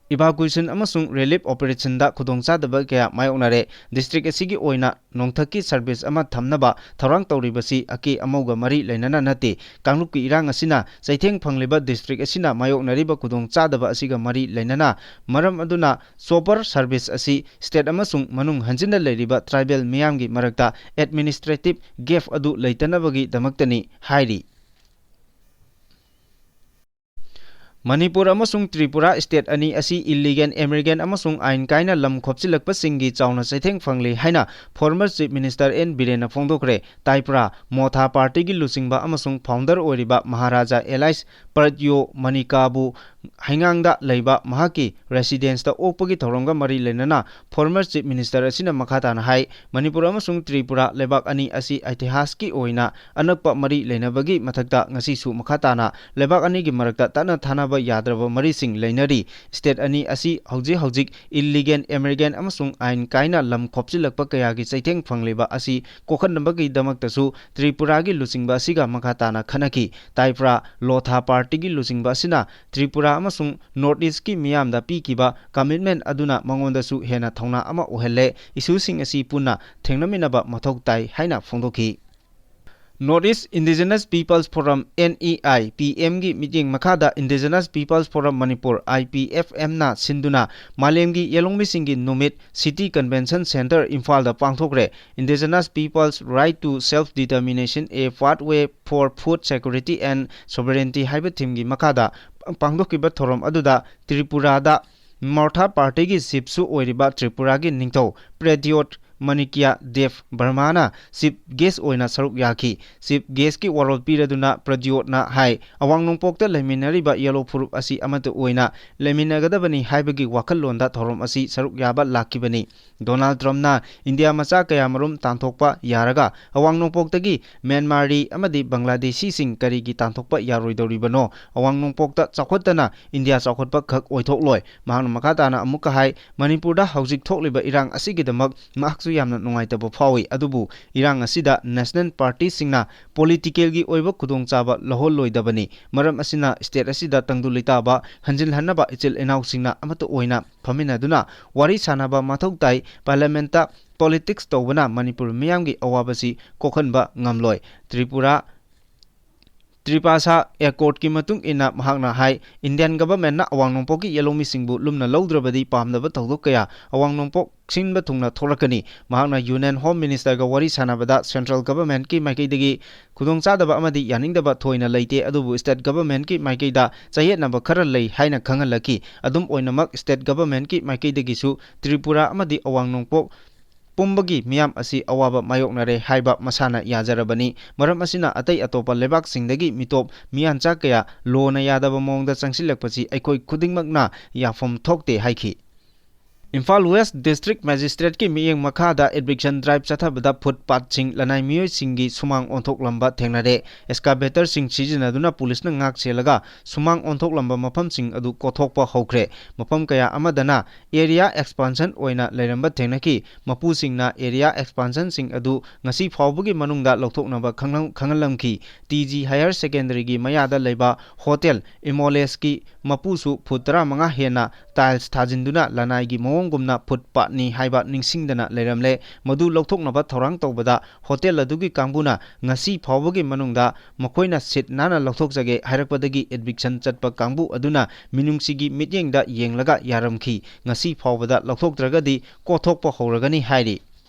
evacuation ꯑꯃꯁꯨꯡ relief operation ꯗ ꯈꯨꯗꯣꯡꯆꯥꯗꯕ ꯀꯌꯥ ꯃꯥꯌꯣꯛꯅꯔꯦ꯫ District ꯑꯁꯤꯒꯤ ꯑꯣꯏꯅ ꯅꯣꯡꯊꯛꯀꯤ service ꯑꯃ ꯊꯝꯅꯕ ꯊꯧꯔꯥꯡ ꯇꯧꯔꯤꯕꯁꯤ ꯑꯀꯦ ꯑꯃꯧꯒ ꯃꯔꯤ ꯂꯩꯅꯅ ꯅꯠꯇꯦ꯫ ꯀꯥꯡꯂꯨꯞꯀꯤ ꯏꯔꯥꯡ ꯑꯁꯤꯅ ꯆꯩꯊꯦꯡ ꯐꯪꯂꯤꯕ district ꯑꯁꯤꯅ ꯃꯥꯌꯣꯛꯅꯔꯤꯕ ꯈꯨꯗꯣꯡꯆꯥꯗꯕ ꯑꯁꯤꯒ ꯃꯔꯤ ꯂꯩꯅꯅ, ꯃꯔꯝ ꯑꯗꯨꯅ chopper service ꯑꯁꯤ state ꯑꯃꯁꯨꯡ ꯃꯅꯨꯡ ꯍꯟꯖꯤꯟꯅ ꯂꯩꯔꯤꯕ tribal ꯃꯤꯌꯥꯝꯒꯤ ꯃꯔꯛꯇ administrative gap ꯑꯗꯨ ꯂꯩꯇꯅꯕꯒꯤꯗꯃꯛꯇꯅꯤ ꯍꯥꯏꯔꯤ꯫ ꯃꯅꯤꯄꯨꯔ ꯑꯃꯁꯨꯡ ꯇ꯭ꯔꯤꯄꯨꯔꯥ state ꯑꯅꯤ ꯑꯁꯤ illegal immigrant ꯑꯃꯁꯨꯡ ꯑꯥꯏꯟ ꯀꯥꯏꯅ ꯂꯝ ꯈꯣꯞꯆꯤꯜꯂꯛꯄꯁꯤꯡꯒꯤ ꯆꯥꯎꯅ ꯆꯩꯊꯦꯡ ꯐꯪꯂꯤ ꯍꯥꯏꯅ former Chief Minister ꯑꯦꯟ ꯕꯤꯔꯦꯟꯅ ꯐꯣꯡꯗꯣꯛꯈ꯭ꯔꯦ꯫ ꯇꯥꯏꯄ꯭ꯔꯥ ꯃꯣꯊꯥ party ꯒꯤ ꯂꯨꯆꯤꯡꯕ ꯑꯃꯁꯨꯡ founder ꯑꯣꯏꯔꯤꯕ ꯃꯍꯥꯔꯥꯖꯥ ꯑꯦꯂꯥꯏꯁ ꯄ꯭ꯔꯠꯌꯣ ꯃꯅꯤꯀꯥꯕꯨ ꯍꯩꯉꯥꯡꯗ ꯂꯩꯕ ꯃꯍꯥꯛꯀꯤ residence ꯇ ꯑꯣꯛꯄꯒꯤ ꯊꯧꯔꯝꯒ ꯃꯔꯤ ꯂꯩꯅꯅ former Chief Minister ꯑꯁꯤꯅ ꯃꯈꯥ ꯇꯥꯅ ꯍꯥꯏ, ꯃꯅꯤꯄꯨꯔ ꯑꯃꯁꯨꯡ ꯇ꯭ꯔꯤꯄꯨꯔꯥ ꯂꯩꯕꯥꯛ ꯑꯅꯤ ꯑꯁꯤ ꯏꯇꯤꯍꯥꯁꯀꯤ ꯑꯣꯏꯅ ꯑꯅꯛꯄ ꯃꯔꯤ ꯂꯩꯅꯕꯒꯤ ꯃꯊꯛꯇ ꯉꯁꯤꯁꯨ ꯃꯈꯥ ꯇꯥꯅ ꯂꯩꯕꯥꯛ ꯑꯅꯤꯒꯤ ꯃꯔꯛꯇ ꯇꯠꯅ ꯊꯥꯅꯕ ꯌꯥꯗ꯭ꯔꯕ ꯃꯔꯤꯁꯤꯡ ꯂꯩꯅꯔꯤ꯫ State ꯑꯅꯤ ꯑꯁꯤ ꯍꯧꯖꯤꯛ ꯍꯧꯖꯤꯛ illegal immigrant ꯑꯃꯁꯨꯡ ꯑꯥꯏꯟ ꯀꯥꯏꯅ ꯂꯝ ꯈꯣꯞꯆꯤꯜꯂꯛꯄ ꯀꯌꯥꯒꯤ ꯆꯩꯊꯦꯡ ꯐꯪꯂꯤꯕ ꯑꯁꯤ ꯀꯣꯛꯍꯟꯅꯕꯒꯤꯗꯃꯛꯇꯁꯨ ꯇ꯭ꯔꯤꯄꯨꯔꯥꯒꯤ ꯂꯨꯆꯤꯡꯕ ꯑꯁꯤꯒ ꯃꯈꯥ ꯇꯥꯅ ꯈꯟꯅꯈꯤ꯫ ꯇꯥꯏꯄ꯭ꯔꯥ ꯂꯣꯊꯥ party ꯒꯤ ꯂꯨꯆꯤꯡꯕ ꯑꯁꯤꯅ ꯇ꯭ꯔꯤꯄꯨꯔꯥ ꯑꯃꯁꯨꯡ North East ꯀꯤ ꯃꯤꯌꯥꯝꯗ ꯄꯤꯈꯤꯕ commitment ꯑꯗꯨꯅ ꯃꯉꯣꯟꯗꯁꯨ ꯍꯦꯟꯅ ꯊꯧꯅꯥ ꯑꯃ ꯑꯣꯏꯍꯜꯂꯦ꯫ Issue ꯁꯤꯡ ꯑꯁꯤ ꯄꯨꯟꯅ ꯊꯦꯡꯅꯃꯤꯟꯅꯕ ꯃꯊꯧ ꯇꯥꯏ ꯍꯥꯏꯅ ꯐꯣꯡꯗꯣꯛꯈꯤ꯫ North East Indigenous Peoples Forum, N E I P M ꯒꯤ ꯃꯤꯠꯌꯦꯡ ꯃꯈꯥꯗ Indigenous Peoples Forum Manipur, I P F M ꯅ ꯁꯤꯟꯗꯨꯅ ꯃꯥꯂꯦꯝꯒꯤ ꯌꯦꯜꯍꯧꯃꯤꯁꯤꯡꯒꯤ ꯅꯨꯃꯤꯠ City Convention Centre, ꯏꯝꯐꯥꯜꯗ ꯄꯥꯡꯊꯣꯛꯈ꯭ꯔꯦ꯫ Indigenous Peoples' Right to Self Determination, A Pathway for Food Security and Sovereignty ꯍꯥꯏꯕ theme ꯒꯤ ꯃꯈꯥꯗ ꯄꯥꯡꯊꯣꯛꯈꯤꯕ ꯊꯧꯔꯝ ꯑꯗꯨꯗ ꯇ꯭ꯔꯤꯄꯨꯔꯥꯗ ꯃꯣꯊꯥ party ꯒꯤ chief ꯁꯨ ꯑꯣꯏꯔꯤꯕ ꯇ꯭ꯔꯤꯄꯨꯔꯥꯒꯤ ꯅꯤꯡꯊꯧ ꯄ꯭ꯔꯦꯗ꯭ꯌꯣꯠ ꯃꯅꯤꯀ꯭ꯌ ꯗꯦꯕ ꯕꯔꯃꯥꯅ ꯆꯤꯐ ꯒꯦꯁ ꯑꯣꯏꯅ ꯁꯔꯨꯛ ꯌꯥꯈꯤ꯫ ꯆꯤꯐ ꯒꯦꯁꯀꯤ ꯋꯥꯔꯣꯜ ꯄꯤꯔꯗꯨꯅ ꯄ꯭ꯔꯗ꯭ꯌꯣꯠꯅ ꯍꯥꯏ, ꯑꯋꯥꯡ ꯅꯣꯡꯄꯣꯛꯇ ꯂꯩꯃꯤꯟꯅꯔꯤꯕ ꯌꯦꯂꯣ ꯐꯨꯔꯨꯞ ꯑꯁꯤ ꯑꯃꯠꯇ ꯑꯣꯏꯅ ꯂꯩꯃꯤꯟꯅꯒꯗꯕꯅꯤ ꯍꯥꯏꯕꯒꯤ ꯋꯥꯈꯜꯂꯣꯟꯗ ꯊꯧꯔꯝ ꯑꯁꯤ ꯁꯔꯨꯛ ꯌꯥꯕ ꯂꯥꯛꯈꯤꯕꯅꯤ꯫ ꯗꯣꯅꯥꯜꯗ ꯇ꯭ꯔꯝꯞꯅ ꯏꯟꯗꯤꯌꯥ ꯃꯆꯥ ꯀꯌꯥꯃꯔꯨꯝ ꯇꯥꯟꯊꯣꯛꯄ ꯌꯥꯔꯒ ꯑꯋꯥꯡ ꯅꯣꯡꯄꯣꯛꯇꯒꯤ ꯃ꯭ꯌꯥꯟꯃꯥꯔꯤ ꯑꯃꯗꯤ ꯕꯪꯒ꯭ꯂꯥꯗꯦꯁꯤꯁꯤꯡ ꯀꯔꯤꯒꯤ ꯇꯥꯟꯊꯣꯛꯄ ꯌꯥꯔꯣꯏꯗꯧꯔꯤꯕꯅꯣ? ꯑꯋꯥꯡ ꯅꯣꯡꯄꯣꯛꯇ ꯆꯥꯎꯈꯠꯇꯅ ꯏꯟꯗꯤꯌꯥ ꯆꯥꯎꯈꯠꯄ ꯈꯛ ꯑꯣꯏꯊꯣꯛꯂꯣꯏ꯫ ꯃꯍꯥꯛꯅ ꯃꯈꯥ ꯇꯥꯅ ꯑꯃꯨꯛꯀ ꯍꯥꯏ, ꯃꯅꯤꯄꯨꯔꯗ ꯍꯧꯖꯤꯛ ꯊꯣꯛꯂꯤꯕ ꯏꯔꯥꯡ ꯑꯁꯤꯒꯤꯗꯃꯛ ꯃꯍꯥꯛꯁꯨ ꯌꯥꯝꯅ ꯅꯨꯡꯉꯥꯏꯇꯕ ꯐꯥꯎꯏ, ꯑꯗꯨꯕꯨ ꯏꯔꯥꯡ ꯑꯁꯤꯗ ꯅꯦꯁꯅꯦꯜ ꯄꯥꯔꯇꯤꯁꯤꯡꯅ ꯄꯣꯂꯤꯇꯤꯀꯦꯜꯒꯤ ꯑꯣꯏꯕ ꯈꯨꯗꯣꯡꯆꯥꯕ ꯂꯧꯍꯜꯂꯣꯏꯗꯕꯅꯤ꯫ ꯃꯔꯝ ꯑꯁꯤꯅ ꯁ꯭ꯇꯦꯠ ꯑꯁꯤꯗ ꯇꯪꯗꯨ ꯂꯩꯇꯥꯕ ꯍꯟꯖꯤꯜꯍꯟꯅꯕ ꯏꯆꯤꯜ ꯏꯅꯥꯎꯁꯤꯡꯅ ꯑꯃꯠꯇ ꯑꯣꯏꯅ ꯐꯝꯃꯤꯟꯅꯗꯨꯅ ꯋꯥꯔꯤ ꯁꯥꯅꯕ ꯃꯊꯧ ꯇꯥꯏ꯫ ꯄꯥꯔꯂꯤꯌꯥꯃꯦꯟꯠꯇ ꯄꯣꯂꯤꯇꯤꯛꯁ ꯇꯧꯕꯅ ꯃꯅꯤꯄꯨꯔ ꯃꯤꯌꯥꯝꯒꯤ ꯑꯋꯥꯕꯁꯤ ꯀꯣꯛꯍꯟꯕ ꯉꯝꯂꯣꯏ꯫ ꯇ꯭ꯔꯤꯄꯨꯔꯥ, ꯇ꯭ꯔꯤꯄꯥꯁꯥ ꯑꯦꯀꯣꯔꯗꯀꯤ ꯃꯇꯨꯡ ꯏꯟꯅ ꯃꯍꯥꯛꯅ ꯍꯥꯏ, ꯏꯟꯗꯤꯌꯥꯟ ꯒꯚꯔꯟꯃꯦꯟꯠꯅ ꯑꯋꯥꯡ ꯅꯣꯡꯄꯣꯛꯀꯤ ꯌꯦꯂꯧꯃꯤꯁꯤꯡꯕꯨ ꯂꯨꯝꯅ ꯂꯧꯗ꯭ꯔꯕꯗꯤ ꯄꯥꯝꯗꯕ ꯊꯧꯗꯣꯛ ꯀꯌꯥ ꯑꯋꯥꯡ ꯅꯣꯡꯄꯣꯛ ꯁꯤꯟꯕ ꯊꯨꯡꯅ ꯊꯣꯛꯂꯛꯀꯅꯤ꯫ ꯃꯍꯥꯛꯅ ꯌꯨꯅꯤꯌꯟ ꯍꯣꯝ ꯃꯤꯅꯤꯁꯇꯔꯒ ꯋꯥꯔꯤ ꯁꯥꯟꯅꯕꯗ ꯁꯦꯟꯇ꯭ꯔꯦꯜ ꯒꯚꯔꯟꯃꯦꯟꯠꯀꯤ ꯃꯥꯏꯀꯩꯗꯒꯤ ꯈꯨꯗꯣꯡꯆꯥꯗꯕ ꯑꯃꯗꯤ ꯌꯥꯅꯤꯡꯗꯕ ꯊꯣꯏꯅ ꯂꯩꯇꯦ, ꯑꯗꯨꯕꯨ ꯁ꯭ꯇꯦꯠ ꯒꯚꯔꯟꯃꯦꯟꯠꯀꯤ ꯃꯥꯏꯀꯩꯗ ꯆꯌꯦꯠꯅꯕ ꯈꯔ ꯂꯩ ꯍꯥꯏꯅ ꯈꯪꯍꯜꯂꯛꯈꯤ꯫ ꯑꯗꯨꯝ ꯑꯣꯏꯅꯃꯛ, ꯁ꯭ꯇꯦꯠ ꯒꯚꯔꯟꯃꯦꯟꯠꯀꯤ ꯃꯥꯏꯀꯩꯗꯒꯤꯁꯨ ꯇ꯭ꯔꯤꯄꯨꯔꯥ ꯑꯃꯗꯤ ꯑꯋꯥꯡ ꯅꯣꯡꯄꯣꯛ ꯄꯨꯝꯕꯒꯤ ꯃꯤꯌꯥꯝ ꯑꯁꯤ ꯑꯋꯥꯕ ꯃꯥꯌꯣꯛꯅꯔꯦ ꯍꯥꯏꯕ ꯃꯁꯥꯅ ꯌꯥꯖꯔꯕꯅꯤ꯫ ꯃꯔꯝ ꯑꯁꯤꯅ ꯑꯇꯩ ꯑꯇꯣꯞꯄ ꯂꯩꯕꯥꯛꯁꯤꯡꯗꯒꯤ ꯃꯤꯇꯣꯞ ꯃꯤꯌꯥꯟꯆꯥ ꯀꯌꯥ ꯂꯣꯅ ꯌꯥꯗꯕ ꯃꯑꯣꯡꯗ ꯆꯪꯁꯤꯜꯂꯛꯄꯁꯤ ꯑꯩꯈꯣꯏ ꯈꯨꯗꯤꯡꯃꯛꯅ ꯌꯥꯐꯝ ꯊꯣꯛꯇꯦ ꯍꯥꯏꯈꯤ꯫ ꯏꯝꯐꯥꯜ ꯋꯦꯁ꯭ꯠ ꯗꯤꯁꯇ꯭ꯔꯤꯛ ꯃꯦꯖꯤꯁꯇ꯭ꯔꯦꯠꯀꯤ ꯃꯤꯠꯌꯦꯡ ꯃꯈꯥꯗ ꯏꯚꯤꯛꯁꯟ ꯗ꯭ꯔꯥꯏꯚ ꯆꯠꯊꯕꯗ ꯐꯨꯠ ꯄꯥꯠꯁꯤꯡ, ꯂꯅꯥꯏ ꯃꯤꯑꯣꯏꯁꯤꯡꯒꯤ ꯁꯨꯃꯥꯡ ꯑꯣꯟꯊꯣꯛꯂꯝꯕ ꯊꯦꯡꯅꯔꯦ꯫ ꯑꯦꯛꯁꯀꯥꯚꯦꯇꯔꯁꯤꯡ ꯁꯤꯖꯤꯟꯅꯗꯨꯅ ꯄꯨꯂꯤꯁꯅ ꯉꯥꯛ ꯁꯦꯜꯂꯒ ꯁꯨꯃꯥꯡ ꯑꯣꯟꯊꯣꯛꯂꯝꯕ ꯃꯐꯝꯁꯤꯡ ꯑꯗꯨ ꯀꯣꯊꯣꯛꯄ ꯍꯧꯈ꯭ꯔꯦ꯫ ꯃꯐꯝ ꯀꯌꯥ ꯑꯃꯗꯅ ꯑꯦꯔꯤꯌꯥ ꯑꯦꯛꯁꯄꯥꯟꯁꯟ ꯑꯣꯏꯅ ꯂꯩꯔꯝꯕ ꯊꯦꯡꯅꯈꯤ꯫ ꯃꯄꯨꯁꯤꯡꯅ ꯑꯦꯔꯤꯌꯥ ꯑꯦꯛꯁꯄꯥꯟꯁꯟꯁꯤꯡ ꯑꯗꯨ ꯉꯁꯤ ꯐꯥꯎꯕꯒꯤ ꯃꯅꯨꯡꯗ ꯂꯧꯊꯣꯛꯅꯕ ꯈꯪꯂꯝ-, ꯈꯪꯍꯜꯂꯝꯈꯤ꯫ ꯇꯤ ꯖꯤ ꯍꯥꯌꯔ ꯁꯦꯀꯦꯟꯗꯔꯤꯒꯤ ꯃꯌꯥꯗ ꯂꯩꯕ ꯍꯣꯇꯦꯜ ꯏꯃꯣꯂꯦꯁꯀꯤ ꯃꯄꯨꯁꯨ ꯐꯨꯠ ꯇꯔꯥꯃꯉꯥ ꯍꯦꯟꯅ ꯇꯥꯏꯜꯁ ꯊꯥꯖꯤꯟꯗꯨꯅ ꯂꯅꯥꯏꯒꯤ ꯃꯑꯣꯡꯒꯨꯝꯅ ꯐꯨꯠ ꯄꯥꯠꯅꯤ ꯍꯥꯏꯕ ꯅꯤꯡꯁꯤꯡꯗꯅ ꯂꯩꯔꯝꯂꯦ꯫ ꯃꯗꯨ ꯂꯧꯊꯣꯛꯅꯕ ꯊꯧꯔꯥꯡ ꯇꯧꯕꯗ ꯍꯣꯇꯦꯜ ꯑꯗꯨꯒꯤ ꯀꯥꯡꯕꯨꯅ ꯉꯁꯤ ꯐꯥꯎꯕꯒꯤ ꯃꯅꯨꯡꯗ ꯃꯈꯣꯏꯅ ꯁꯤꯠ ꯅꯥꯟꯅ ꯂꯧꯊꯣꯛꯆꯒꯦ ꯍꯥꯏꯔꯛꯄꯗꯒꯤ ꯏꯚꯤꯛꯁꯟ ꯆꯠꯄ ꯀꯥꯡꯕꯨ ꯑꯗꯨꯅ ꯃꯤꯅꯨꯡꯁꯤꯒꯤ ꯃꯤꯠꯌꯦꯡꯗ ꯌꯦꯡꯂꯒ ꯌꯥꯔꯝꯈꯤ꯫ ꯉꯁꯤ ꯐꯥꯎꯕꯗ ꯂꯧꯊꯣꯛꯇ꯭ꯔꯒꯗꯤ ꯀꯣꯊꯣꯛꯄ ꯍꯧꯔꯒꯅꯤ ꯍꯥꯏꯔꯤ꯫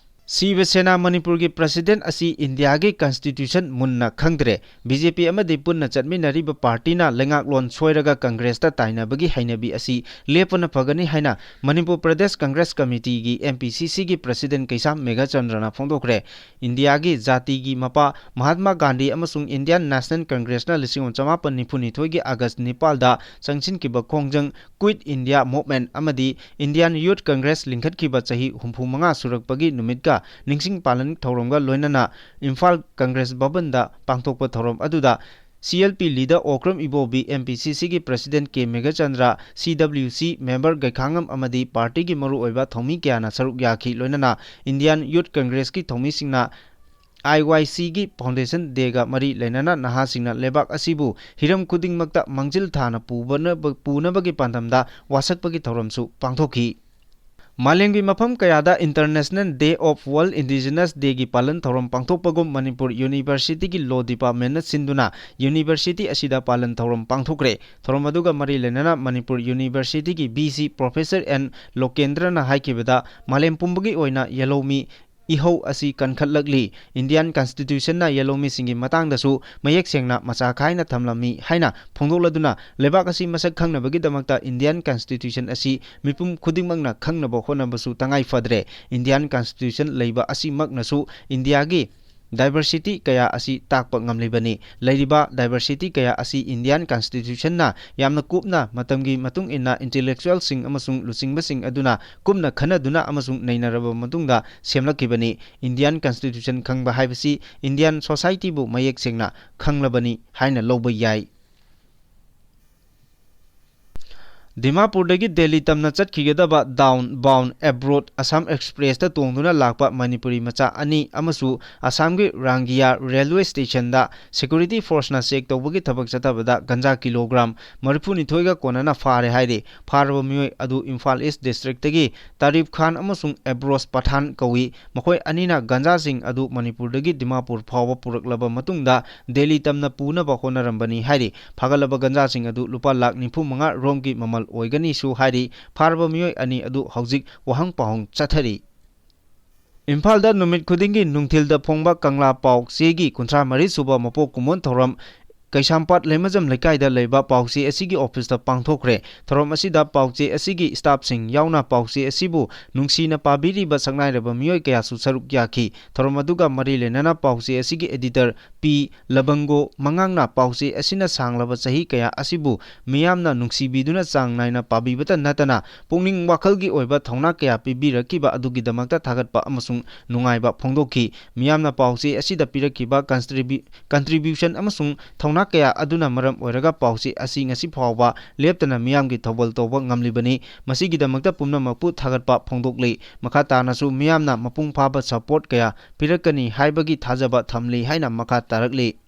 ꯁꯤꯕ ꯁꯦꯅꯥ ꯃꯅꯤꯄꯨꯔꯒꯤ ꯄ꯭ꯔꯁꯤꯗꯦꯟ ꯑꯁꯤ ꯏꯟꯗꯤꯌꯥꯒꯤ ꯀꯟꯁꯇꯤꯇ꯭ꯌꯨꯁꯟ ꯃꯨꯟꯅ ꯈꯪꯗ꯭ꯔꯦ꯫ ꯕꯤ ꯖꯦ ꯄꯤ ꯑꯃꯗꯤ ꯄꯨꯟꯅ ꯆꯠꯃꯤꯟꯅꯔꯤꯕ ꯄꯥꯔꯇꯤꯅ ꯂꯩꯉꯥꯛꯂꯣꯟ ꯁꯣꯏꯔꯒ ꯀꯪꯒ꯭ꯔꯦꯁꯇ ꯇꯥꯏꯅꯕꯒꯤ ꯍꯩꯅꯕꯤ ꯑꯁꯤ ꯂꯦꯞꯄꯅ ꯐꯒꯅꯤ ꯍꯥꯏꯅ Manipur Pradesh Congress ꯀꯃꯤꯇꯤꯒꯤ, M P C ꯁꯤꯒꯤ ꯄ꯭ꯔꯁꯤꯗꯦꯟ ꯀꯩꯁꯥꯝ ꯃꯦꯘꯆꯟꯗ꯭ꯔꯅ ꯐꯣꯡꯗꯣꯛꯈ꯭ꯔꯦ꯫ ꯏꯟꯗꯤꯌꯥꯒꯤ ꯖꯥꯇꯤꯒꯤ ꯃꯄꯥ ꯃꯍꯥꯠꯃꯥ ꯒꯥꯟꯙꯤ ꯑꯃꯁꯨꯡ ꯏꯟꯗꯤꯌꯥꯟ ꯅꯦꯁꯅꯦꯜ ꯀꯪꯒ꯭ꯔꯦꯁꯅ ꯂꯤꯁꯤꯡ ꯑꯃ ꯆꯃꯥꯄꯟ ꯅꯤꯐꯨ ꯅꯤꯊꯣꯏꯒꯤ ꯑꯥꯒꯁ ꯅꯤꯄꯥꯜꯗ ꯆꯪꯁꯤꯟꯈꯤꯕ ꯈꯣꯡꯖꯪ ꯀ꯭ꯋꯤꯠ ꯏꯟꯗꯤꯌꯥ ꯃꯨꯚꯃꯦꯟꯠ ꯑꯃꯗꯤ ꯏꯟꯗꯤꯌꯥꯟ ꯌꯨꯊ ꯀꯪꯒ꯭ꯔꯦꯁ ꯂꯤꯡꯈꯠꯈꯤꯕ ꯆꯍꯤ ꯍꯨꯝꯐꯨ ꯃꯉꯥ ꯁꯨꯔꯛꯄꯒꯤ ꯅꯨꯃꯤꯠꯀ ꯅꯤꯡꯁꯤꯡ ꯄꯥꯂꯟ ꯊꯧꯔꯝꯒ ꯂꯣꯏꯅꯅ ꯏꯝꯐꯥꯜ ꯀꯪꯒ꯭ꯔꯦꯁ ꯚꯕꯟꯗ ꯄꯥꯡꯊꯣꯛꯄ ꯊꯧꯔꯝ ꯑꯗꯨꯗ C L P leader Okram Ibobi, M P C ꯁꯤꯒꯤ ꯄ꯭ꯔꯁꯤꯗꯦꯟ ꯀꯦ ꯃꯦꯘꯆꯟꯗ꯭ꯔ, ꯁꯤ ꯗꯕ꯭ꯂꯤꯌꯨ ꯁꯤ ꯃꯦꯝꯕꯔ ꯒꯩꯈꯥꯉꯝ ꯑꯃꯗꯤ ꯄꯥꯔꯇꯤꯒꯤ ꯃꯔꯨꯑꯣꯏꯕ ꯊꯧꯃꯤ ꯀꯌꯥꯅ ꯁꯔꯨꯛ ꯌꯥꯈꯤ꯫ ꯂꯣꯏꯅꯅ ꯏꯟꯗꯤꯌꯥꯟ ꯌꯨꯊ ꯀꯪꯒ꯭ꯔꯦꯁꯀꯤ ꯊꯧꯃꯤꯁꯤꯡꯅ ꯑꯥꯏ ꯋꯥꯏ ꯁꯤꯒꯤ ꯐꯥꯎꯟꯗꯦꯁꯟ ꯗꯦꯒ ꯃꯔꯤ ꯂꯩꯅꯅ ꯅꯍꯥꯁꯤꯡꯅ ꯂꯩꯕꯥꯛ ꯑꯁꯤꯕꯨ ꯍꯤꯔꯝ ꯈꯨꯗꯤꯡꯃꯛꯇ ꯃꯥꯡꯖꯤꯜ ꯊꯥꯅ ꯄꯨꯕꯅꯕ-, ꯄꯨꯅꯕꯒꯤ ꯄꯥꯟꯗꯝꯗ ꯋꯥꯁꯛꯄꯒꯤ ꯊꯧꯔꯝꯁꯨ ꯄꯥꯡꯊꯣꯛꯈꯤ꯫ ꯃꯥꯂꯦꯝꯒꯤ ꯃꯐꯝ ꯀꯌꯥꯗ International Day of World Indigenous Dayꯒꯤ ꯄꯥꯂꯟ ꯊꯧꯔꯝ ꯄꯥꯡꯊꯣꯛꯄꯒꯨꯝ ꯃꯅꯤꯄꯨꯔ ꯌꯨꯅꯤꯚꯔꯁꯤꯇꯤꯒꯤ ꯂꯣ ꯗꯤꯄꯥꯔꯠꯃꯦꯟꯅ ꯁꯤꯟꯗꯨꯅ ꯌꯨꯅꯤꯚꯔꯁꯤꯇꯤ ꯑꯁꯤꯗ ꯄꯥꯂꯟ ꯊꯧꯔꯝ ꯄꯥꯡꯊꯣꯛꯈ꯭ꯔꯦ꯫ ꯊꯧꯔꯝ ꯑꯗꯨꯒ ꯃꯔꯤ ꯂꯩꯅꯅ ꯃꯅꯤꯄꯨꯔ ꯌꯨꯅꯤꯚꯔꯁꯤꯇꯤꯒꯤ ꯚꯤ ꯁꯤ ꯄ꯭ꯔꯣꯐꯦꯁꯔ ꯑꯦꯟ ꯂꯣꯀꯦꯟꯗ꯭ꯔꯅ ꯍꯥꯏꯈꯤꯕꯗ, ꯃꯥꯂꯦꯝ ꯄꯨꯝꯕꯒꯤ ꯑꯣꯏꯅ ꯌꯦꯜꯍꯧꯃꯤ ꯏꯍꯧ ꯑꯁꯤ ꯀꯟꯈꯠꯂꯛꯂꯤ꯫ ꯏꯟꯗꯤꯌꯥꯟ ꯀꯟꯁꯇꯤꯇ꯭ꯌꯨꯁꯟꯅ ꯌꯦꯜꯍꯧꯃꯤꯁꯤꯡꯒꯤ ꯃꯇꯥꯡꯗꯁꯨ ꯃꯌꯦꯛ ꯁꯦꯡꯅ ꯃꯆꯥ ꯈꯥꯏꯅ ꯊꯝꯂꯝꯃꯤ ꯍꯥꯏꯅ ꯐꯣꯡꯗꯣꯛꯂꯗꯨꯅ, ꯂꯩꯕꯥꯛ ꯑꯁꯤ ꯃꯁꯛ ꯈꯪꯅꯕꯒꯤꯗꯃꯛꯇ ꯏꯟꯗꯤꯌꯥꯟ ꯀꯟꯁꯇꯤꯇ꯭ꯌꯨꯁꯟ ꯑꯁꯤ ꯃꯤꯄꯨꯝ ꯈꯨꯗꯤꯡꯃꯛꯅ ꯈꯪꯅꯕ ꯍꯣꯠꯅꯕꯁꯨ ꯇꯉꯥꯏ ꯐꯗ꯭ꯔꯦ꯫ ꯏꯟꯗꯤꯌꯥꯟ ꯀꯟꯁꯇꯤꯇ꯭ꯌꯨꯁꯟ ꯂꯩꯕ ꯑꯁꯤꯃꯛꯅꯁꯨ ꯏꯟꯗꯤꯌꯥꯒꯤ ꯗꯥꯏꯕꯔꯁꯤꯇꯤ ꯀꯌꯥ ꯑꯁꯤ ꯇꯥꯛꯄ ꯉꯝꯂꯤꯕꯅꯤ꯫ ꯂꯩꯔꯤꯕ ꯗꯥꯏꯕꯔꯁꯤꯇꯤ ꯀꯌꯥ ꯑꯁꯤ ꯏꯟꯗꯤꯌꯥꯟ ꯀꯟꯁꯇꯤꯇ꯭ꯌꯨꯁꯟꯅ ꯌꯥꯝꯅ ꯀꯨꯞꯅ, ꯃꯇꯝꯒꯤ ꯃꯇꯨꯡ ꯏꯟꯅ ꯏꯟꯇꯦꯂꯦꯛꯆꯨꯋꯦꯜꯁꯤꯡ ꯑꯃꯁꯨꯡ ꯂꯨꯆꯤꯡꯕꯁꯤꯡ ꯑꯗꯨꯅ ꯀꯨꯞꯅ ꯈꯟꯅꯗꯨꯅ ꯑꯃꯁꯨꯡ ꯅꯩꯅꯔꯕ ꯃꯇꯨꯡꯗ ꯁꯦꯝꯂꯛꯈꯤꯕꯅꯤ꯫ ꯏꯟꯗꯤꯌꯥꯟ ꯀꯟꯁꯇꯤꯇ꯭ꯌꯨꯁꯟ ꯈꯪꯕ ꯍꯥꯏꯕꯁꯤ ꯏꯟꯗꯤꯌꯥꯟ ꯁꯣꯁꯥꯏꯇꯤꯕꯨ ꯃꯌꯦꯛ ꯁꯦꯡꯅ ꯈꯪꯂꯕꯅꯤ ꯍꯥꯏꯅ ꯂꯧꯕ ꯌꯥꯏ꯫ ꯗꯤꯃꯥꯄꯨꯔꯗꯒꯤ ꯗꯦꯜꯂꯤ ꯇꯝꯅ ꯆꯠꯈꯤꯒꯗꯕ ꯗꯥꯎꯟ ꯕꯥꯎꯟ ꯑꯦꯕ꯭ꯔꯣꯗ ꯑꯁꯥꯝ ꯑꯦꯛꯁꯄ꯭ꯔꯦꯁꯇ ꯇꯣꯡꯗꯨꯅ ꯂꯥꯛꯄ ꯃꯅꯤꯄꯨꯔꯤ ꯃꯆꯥ ꯑꯅꯤ ꯑꯃꯁꯨ ꯑꯁꯥꯝꯒꯤ ꯔꯥꯡꯒꯤꯌꯥ ꯔꯦꯜꯋꯦ ꯁ꯭ꯇꯦꯁꯟꯗ ꯁꯦꯀ꯭ꯌꯨꯔꯤꯇꯤ ꯐꯣꯔꯁꯅ ꯆꯦꯛ ꯇꯧꯕꯒꯤ ꯊꯕꯛ ꯆꯠꯊꯕꯗ ꯒꯟꯖꯥ ꯀꯤꯂꯣꯒ꯭ꯔꯥꯝ ꯃꯔꯤꯐꯨꯅꯤꯊꯣꯏꯒ ꯀꯣꯟꯅꯅ ꯐꯥꯔꯦ ꯍꯥꯏꯔꯤ꯫ ꯐꯥꯔꯕ ꯃꯤꯑꯣꯏ ꯑꯗꯨ ꯏꯝꯐꯥꯜ ꯏꯁ ꯗꯤꯁꯇ꯭ꯔꯤꯛꯇꯒꯤ ꯇꯥꯔꯤꯐ ꯈꯥꯟ ꯑꯃꯁꯨꯡ ꯑꯦꯕ꯭ꯔꯣꯁ ꯄꯊꯥꯟ ꯀꯧꯏ꯫ ꯃꯈꯣꯏ ꯑꯅꯤꯅ ꯒꯟꯖꯥꯁꯤꯡ ꯑꯗꯨ ꯃꯅꯤꯄꯨꯔꯗꯒꯤ ꯗꯤꯃꯥꯄꯨꯔ ꯐꯥꯎꯕ ꯄꯨꯔꯛꯂꯕ ꯃꯇꯨꯡꯗ ꯗꯦꯜꯂꯤ ꯇꯝꯅ ꯄꯨꯅꯕ ꯍꯣꯠꯅꯔꯝꯕꯅꯤ ꯍꯥꯏꯔꯤ꯫ ꯐꯥꯒꯠꯂꯕ ꯒꯟꯖꯥꯁꯤꯡ ꯑꯗꯨ ꯂꯨꯄꯥ ꯂꯥꯈ ꯅꯤꯐꯨ ꯃꯉꯥ ꯔꯣꯝꯒꯤ ꯃꯃꯜ ꯑꯣꯏꯒꯅꯤꯁꯨ ꯍꯥꯏꯔꯤ꯫ ꯐꯥꯔꯕ ꯃꯤꯑꯣꯏ ꯑꯅꯤ ꯑꯗꯨ ꯍꯧꯖꯤꯛ ꯋꯥꯍꯪ ꯄꯥꯎꯍꯪ ꯆꯠꯊꯔꯤ꯫ ꯏꯝꯐꯥꯜꯗ ꯅꯨꯃꯤꯠ ꯈꯨꯗꯤꯡꯒꯤ ꯅꯨꯡꯊꯤꯜꯗ ꯐꯣꯡꯕ ꯀꯪꯂꯥ ꯄꯥꯎ ꯆꯦꯒꯤ ꯀꯨꯟꯊ꯭ꯔꯥ ꯃꯔꯤ ꯁꯨꯕ ꯃꯄꯣꯛ ꯀꯨꯝꯑꯣꯟ ꯊꯧꯔꯝ ꯀꯩꯁꯥꯝꯄꯥꯠ ꯂꯩꯃꯖꯝ ꯂꯩꯀꯥꯏꯗ ꯂꯩꯕ ꯄꯥꯎꯆꯦ ꯑꯁꯤꯒꯤ ꯑꯣꯐꯤꯁꯇ ꯄꯥꯡꯊꯣꯛꯈ꯭ꯔꯦ꯫ ꯊꯧꯔꯝ ꯑꯁꯤꯗ ꯄꯥꯎꯆꯦ ꯑꯁꯤꯒꯤ ꯁ꯭ꯇꯥꯐꯁꯤꯡ ꯌꯥꯎꯅ ꯄꯥꯎꯆꯦ ꯑꯁꯤꯕꯨ ꯅꯨꯡꯁꯤꯅ ꯄꯥꯕꯤꯔꯤꯕ ꯁꯛꯅꯥꯏꯔꯕ ꯃꯤꯑꯣꯏ ꯀꯌꯥꯁꯨ ꯁꯔꯨꯛ ꯌꯥꯈꯤ꯫ ꯊꯧꯔꯝ ꯑꯗꯨꯒ ꯃꯔꯤ ꯂꯩꯅꯅ ꯄꯥꯎꯆꯦ ꯑꯁꯤꯒꯤ ꯑꯦꯗꯤꯇꯔ ꯄꯤ ꯂꯕꯪꯒꯣ ꯃꯉꯥꯡꯅ ꯄꯥꯎꯆꯦ ꯑꯁꯤꯅ ꯁꯥꯡꯂꯕ ꯆꯍꯤ ꯀꯌꯥ ꯑꯁꯤꯕꯨ ꯃꯤꯌꯥꯝꯅ ꯅꯨꯡꯁꯤꯕꯤꯗꯨꯅ ꯆꯥꯡ ꯅꯥꯏꯅ ꯄꯥꯕꯤꯕꯇ ꯅꯠꯇꯅ ꯄꯨꯛꯅꯤꯡ ꯋꯥꯈꯜꯒꯤ ꯑꯣꯏꯕ ꯊꯧꯅꯥ ꯀꯌꯥ ꯄꯤꯕꯤꯔꯛꯈꯤꯕ ꯑꯗꯨꯒꯤꯗꯃꯛꯇ ꯊꯥꯒꯠꯄ ꯑꯃꯁꯨꯡ ꯅꯨꯡꯉꯥꯏꯕ ꯐꯣꯡꯗꯣꯛꯈꯤ꯫ ꯃꯤꯌꯥꯝꯅ ꯄꯥꯎꯆꯦ ꯑꯁꯤꯗ ꯄꯤꯔꯛꯈꯤꯕ ꯀꯟꯁꯇ꯭ꯔꯤꯕ꯭ꯌꯨ-, ꯀꯟꯇ꯭ꯔꯤꯕ꯭ꯌꯨꯁꯟ ꯑꯃꯁꯨꯡ ꯊꯧꯅꯥ ꯀꯌꯥ ꯑꯗꯨꯅ ꯃꯔꯝ ꯑꯣꯏꯔꯒ ꯄꯥꯎꯆꯦ ꯑꯁꯤ ꯉꯁꯤ ꯐꯥꯎꯕ ꯂꯦꯞꯇꯅ ꯃꯤꯌꯥꯝꯒꯤ ꯊꯧꯒꯜ ꯇꯧꯕ ꯉꯝꯂꯤꯕꯅꯤ꯫ ꯃꯁꯤꯒꯤꯗꯃꯛꯇ ꯄꯨꯝꯅꯃꯛꯄꯨ ꯊꯥꯒꯠꯄ ꯐꯣꯡꯗꯣꯛꯂꯤ꯫ ꯃꯈꯥ ꯇꯥꯅꯁꯨ ꯃꯤꯌꯥꯝꯅ ꯃꯄꯨꯡ ꯐꯥꯕ ꯁꯄꯣꯔꯠ ꯀꯌꯥ ꯄꯤꯔꯛꯀꯅꯤ ꯍꯥꯏꯕꯒꯤ ꯊꯥꯖꯕ ꯊꯝꯂꯤ ꯍꯥꯏꯅ ꯃꯈꯥ ꯇꯥꯔꯛꯂꯤ꯫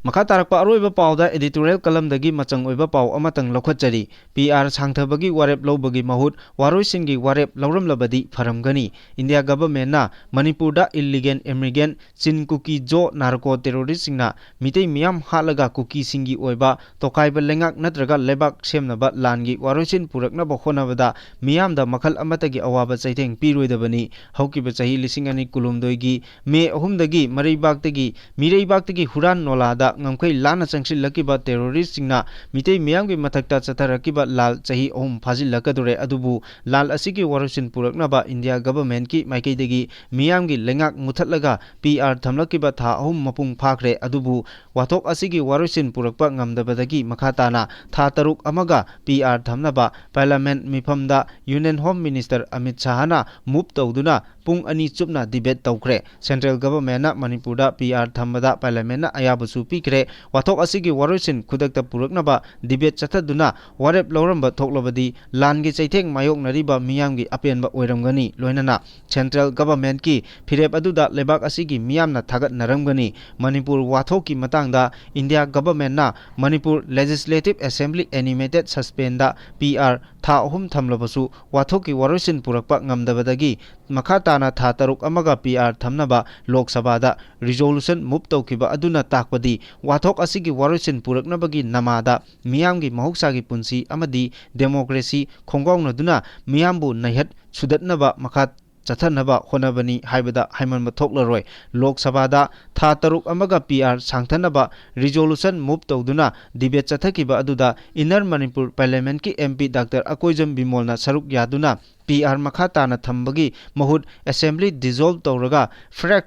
ꯃꯈꯥ ꯇꯥꯔꯛꯄ ꯑꯔꯣꯏꯕ ꯄꯥꯎꯗ editorial columnꯗꯒꯤ ꯃꯆꯪ ꯑꯣꯏꯕ ꯄꯥꯎ ꯑꯃꯇꯪ ꯂꯧꯈꯠꯆꯔꯤ꯫ ꯄꯤ ꯑꯥꯔ ꯁꯥꯡꯊꯕꯒꯤ ꯋꯥꯔꯦꯞ ꯂꯧꯕꯒꯤ ꯃꯍꯨꯠ ꯋꯥꯔꯣꯏꯁꯤꯟꯒꯤ ꯋꯥꯔꯦꯞ ꯂꯧꯔꯝꯂꯕꯗꯤ ꯐꯔꯝꯒꯅꯤ꯫ ꯏꯟꯗꯤꯌꯥ ꯒꯚꯔꯟꯃꯦꯟꯠꯅ ꯃꯅꯤꯄꯨꯔꯗ illegal immigrant ꯆꯤꯟ ꯀꯨꯀꯤ ꯖꯣ ꯅꯥꯔꯀꯣ ꯇꯦꯔꯣꯔꯤꯁ꯭ꯠꯁꯤꯡꯅ ꯃꯤꯇꯩ ꯃꯤꯌꯥꯝ ꯍꯥꯠꯂꯒ ꯀꯨꯀꯤꯁꯤꯡꯒꯤ ꯑꯣꯏꯕ ꯇꯣꯈꯥꯏꯕ ꯂꯩꯉꯥꯛ ꯅꯠꯇ꯭ꯔꯒ ꯂꯩꯕꯥꯛ ꯁꯦꯝꯅꯕ ꯂꯥꯟꯒꯤ ꯋꯥꯔꯣꯏꯁꯤꯟ ꯄꯨꯔꯛꯅꯕ ꯍꯣꯠꯅꯕꯗ ꯃꯤꯌꯥꯝꯗ ꯃꯈꯜ ꯑꯃꯠꯇꯒꯤ ꯑꯋꯥꯕ ꯆꯩꯊꯦꯡ ꯄꯤꯔꯣꯏꯗꯕꯅꯤ꯫ ꯍꯧꯈꯤꯕ ꯆꯍꯤ ꯂꯤꯁꯤꯡ ꯑꯅꯤ ꯀꯨꯟꯍꯨꯝꯗꯣꯏꯒꯤ ꯃꯦ ꯑꯍꯨꯝꯗꯒꯤ ꯃꯔꯩꯕꯥꯛꯇꯒꯤ, ꯃꯤꯔꯩꯕꯥꯛꯇꯒꯤ ꯍꯨꯔꯥꯟ ꯅꯣꯂꯥꯗ ꯉꯝꯈꯩ ꯂꯥꯟꯅ ꯆꯪꯁꯤꯜꯂꯛꯈꯤꯕ ꯇꯦꯔꯣꯔꯤꯁ꯭ꯠꯁꯤꯡꯅ ꯃꯤꯇꯩ ꯃꯤꯌꯥꯝꯒꯤ ꯃꯊꯛꯇ ꯆꯠꯊꯔꯛꯈꯤꯕ ꯂꯥꯜ ꯆꯍꯤ ꯑꯍꯨꯝ ꯐꯥꯖꯤꯜꯂꯛꯀꯗꯧꯔꯦ꯫ ꯑꯗꯨꯕꯨ ꯂꯥꯜ ꯑꯁꯤꯒꯤ ꯋꯥꯔꯣꯏꯁꯤꯟ ꯄꯨꯔꯛꯅꯕ ꯏꯟꯗꯤꯌꯥ ꯒꯚꯔꯟꯃꯦꯟꯠꯀꯤ ꯃꯥꯏꯀꯩꯗꯒꯤ ꯃꯤꯌꯥꯝꯒꯤ ꯂꯩꯉꯥꯛ ꯃꯨꯊꯠꯂꯒ ꯄꯤ ꯑꯥꯔ ꯊꯝꯂꯛꯈꯤꯕ ꯊꯥ ꯑꯍꯨꯝ ꯃꯄꯨꯡ ꯐꯥꯈ꯭ꯔꯦ꯫ ꯑꯗꯨꯕꯨ ꯋꯥꯊꯣꯛ ꯑꯁꯤꯒꯤ ꯋꯥꯔꯣꯏꯁꯤꯟ ꯄꯨꯔꯛꯄ ꯉꯝꯗꯕꯗꯒꯤ ꯃꯈꯥ ꯇꯥꯅ ꯊꯥ ꯇꯔꯨꯛ ꯑꯃꯒ ꯄꯤ ꯑꯥꯔ ꯊꯝꯅꯕ ꯄꯥꯔꯂꯤꯌꯥꯃꯦꯟꯠ ꯃꯤꯐꯝꯗ Union Home Minister ꯑꯃꯤꯠ ꯁꯥꯍꯅ move ꯇꯧꯗꯨꯅ ꯄꯨꯡ ꯑꯅꯤ ꯆꯨꯞꯅ debate ꯇꯧꯈ꯭ꯔꯦ꯫ Central Governmentꯅ ꯃꯅꯤꯄꯨꯔꯗ ꯄꯤ ꯑꯥꯔ ꯊꯝꯕꯗ ꯄꯥꯔꯂꯤꯌꯥꯃꯦꯟꯠꯅ ꯑꯌꯥꯕꯁꯨ ꯄꯤꯈ꯭ꯔꯦ꯫ ꯋꯥꯊꯣꯛ ꯑꯁꯤꯒꯤ ꯋꯥꯔꯣꯏꯁꯤꯟ ꯈꯨꯗꯛꯇ ꯄꯨꯔꯛꯅꯕ debate ꯆꯠꯊꯗꯨꯅ ꯋꯥꯔꯦꯞ ꯂꯧꯔꯝꯕ ꯊꯣꯛꯂꯕꯗꯤ ꯂꯥꯟꯒꯤ ꯆꯩꯊꯦꯡ ꯃꯥꯌꯣꯛꯅꯔꯤꯕ ꯃꯤꯌꯥꯝꯒꯤ ꯑꯄꯦꯟꯕ ꯑꯣꯏꯔꯝꯒꯅꯤ꯫ ꯂꯣꯏꯅꯅ Central Governmentꯀꯤ ꯐꯤꯔꯦꯞ ꯑꯗꯨꯗ ꯂꯩꯕꯥꯛ ꯑꯁꯤꯒꯤ ꯃꯤꯌꯥꯝꯅ ꯊꯥꯒꯠꯅꯔꯝꯒꯅꯤ꯫ ꯃꯅꯤꯄꯨꯔ ꯋꯥꯊꯣꯛꯀꯤ ꯃꯇꯥꯡꯗ ꯏꯟꯗꯤꯌꯥ ꯒꯚꯔꯟꯃꯦꯟꯠꯅ ꯃꯅꯤꯄꯨꯔ Legislative Assembly animated suspendꯗ ꯄꯤ ꯑꯥꯔ ꯊꯥ ꯑꯍꯨꯝ ꯊꯝꯂꯕꯁꯨ ꯋꯥꯊꯣꯛꯀꯤ ꯋꯥꯔꯣꯏꯁꯤꯟ ꯄꯨꯔꯛꯄ ꯉꯝꯗꯕꯗꯒꯤ ꯃꯈꯥ ꯇꯥꯅ ꯊꯥ ꯇꯔꯨꯛ ꯑꯃꯒ ꯄꯤ ꯑꯥꯔ ꯊꯝꯅꯕ ꯂꯣꯛ ꯁꯚꯥꯗ resolution move ꯇꯧꯈꯤꯕ ꯑꯗꯨꯅ ꯇꯥꯛꯄꯗꯤ ꯋꯥꯊꯣꯛ ꯑꯁꯤꯒꯤ ꯋꯥꯔꯣꯏꯁꯤꯟ ꯄꯨꯔꯛꯅꯕꯒꯤ ꯅꯃꯥꯗ ꯃꯤꯌꯥꯝꯒꯤ ꯃꯍꯧꯁꯥꯒꯤ ꯄꯨꯟꯁꯤ ꯑꯃꯗꯤ democracy ꯈꯣꯡꯒꯥꯎꯅꯗꯨꯅ ꯃꯤꯌꯥꯝꯕꯨ ꯅꯩꯍꯠ ꯁꯨꯗꯠꯅꯕ ꯃꯈꯥ ꯆꯠꯊꯅꯕ ꯍꯣꯠꯅꯕꯅꯤ ꯍꯥꯏꯕꯗ ꯍꯥꯏꯃꯟꯕ ꯊꯣꯛꯂꯔꯣꯏ꯫ ꯂꯣꯛ ꯁꯚꯥꯗ ꯊꯥ ꯇꯔꯨꯛ ꯑꯃꯒ ꯄꯤ ꯑꯥꯔ ꯁꯥꯡꯊꯅꯕ ꯔꯤꯖꯣꯂꯨꯁꯟ ꯃꯨꯚ ꯇꯧꯗꯨꯅ ꯗꯤꯕꯦꯠ ꯆꯠꯊꯈꯤꯕ ꯑꯗꯨꯗ ꯏꯟꯅꯔ ꯃꯅꯤꯄꯨꯔ ꯄꯥꯔꯂꯤꯌꯥꯃꯦꯟꯠꯀꯤ ꯑꯦꯝ ꯄꯤ ꯗꯥꯛꯇꯔ ꯑꯀꯣꯏꯖꯝ ꯕꯤꯃꯣꯜꯅ ꯁꯔꯨꯛ ꯌꯥꯗꯨꯅ ꯄꯤ ꯑꯥꯔ ꯃꯈꯥ ꯇꯥꯅ ꯊꯝꯕꯒꯤ ꯃꯍꯨꯠ ꯑꯦꯁꯦꯝꯕ꯭ꯂꯤ ꯗꯤꯖꯣꯜꯚ ꯇꯧꯔꯒ ꯐ꯭ꯔꯦꯛ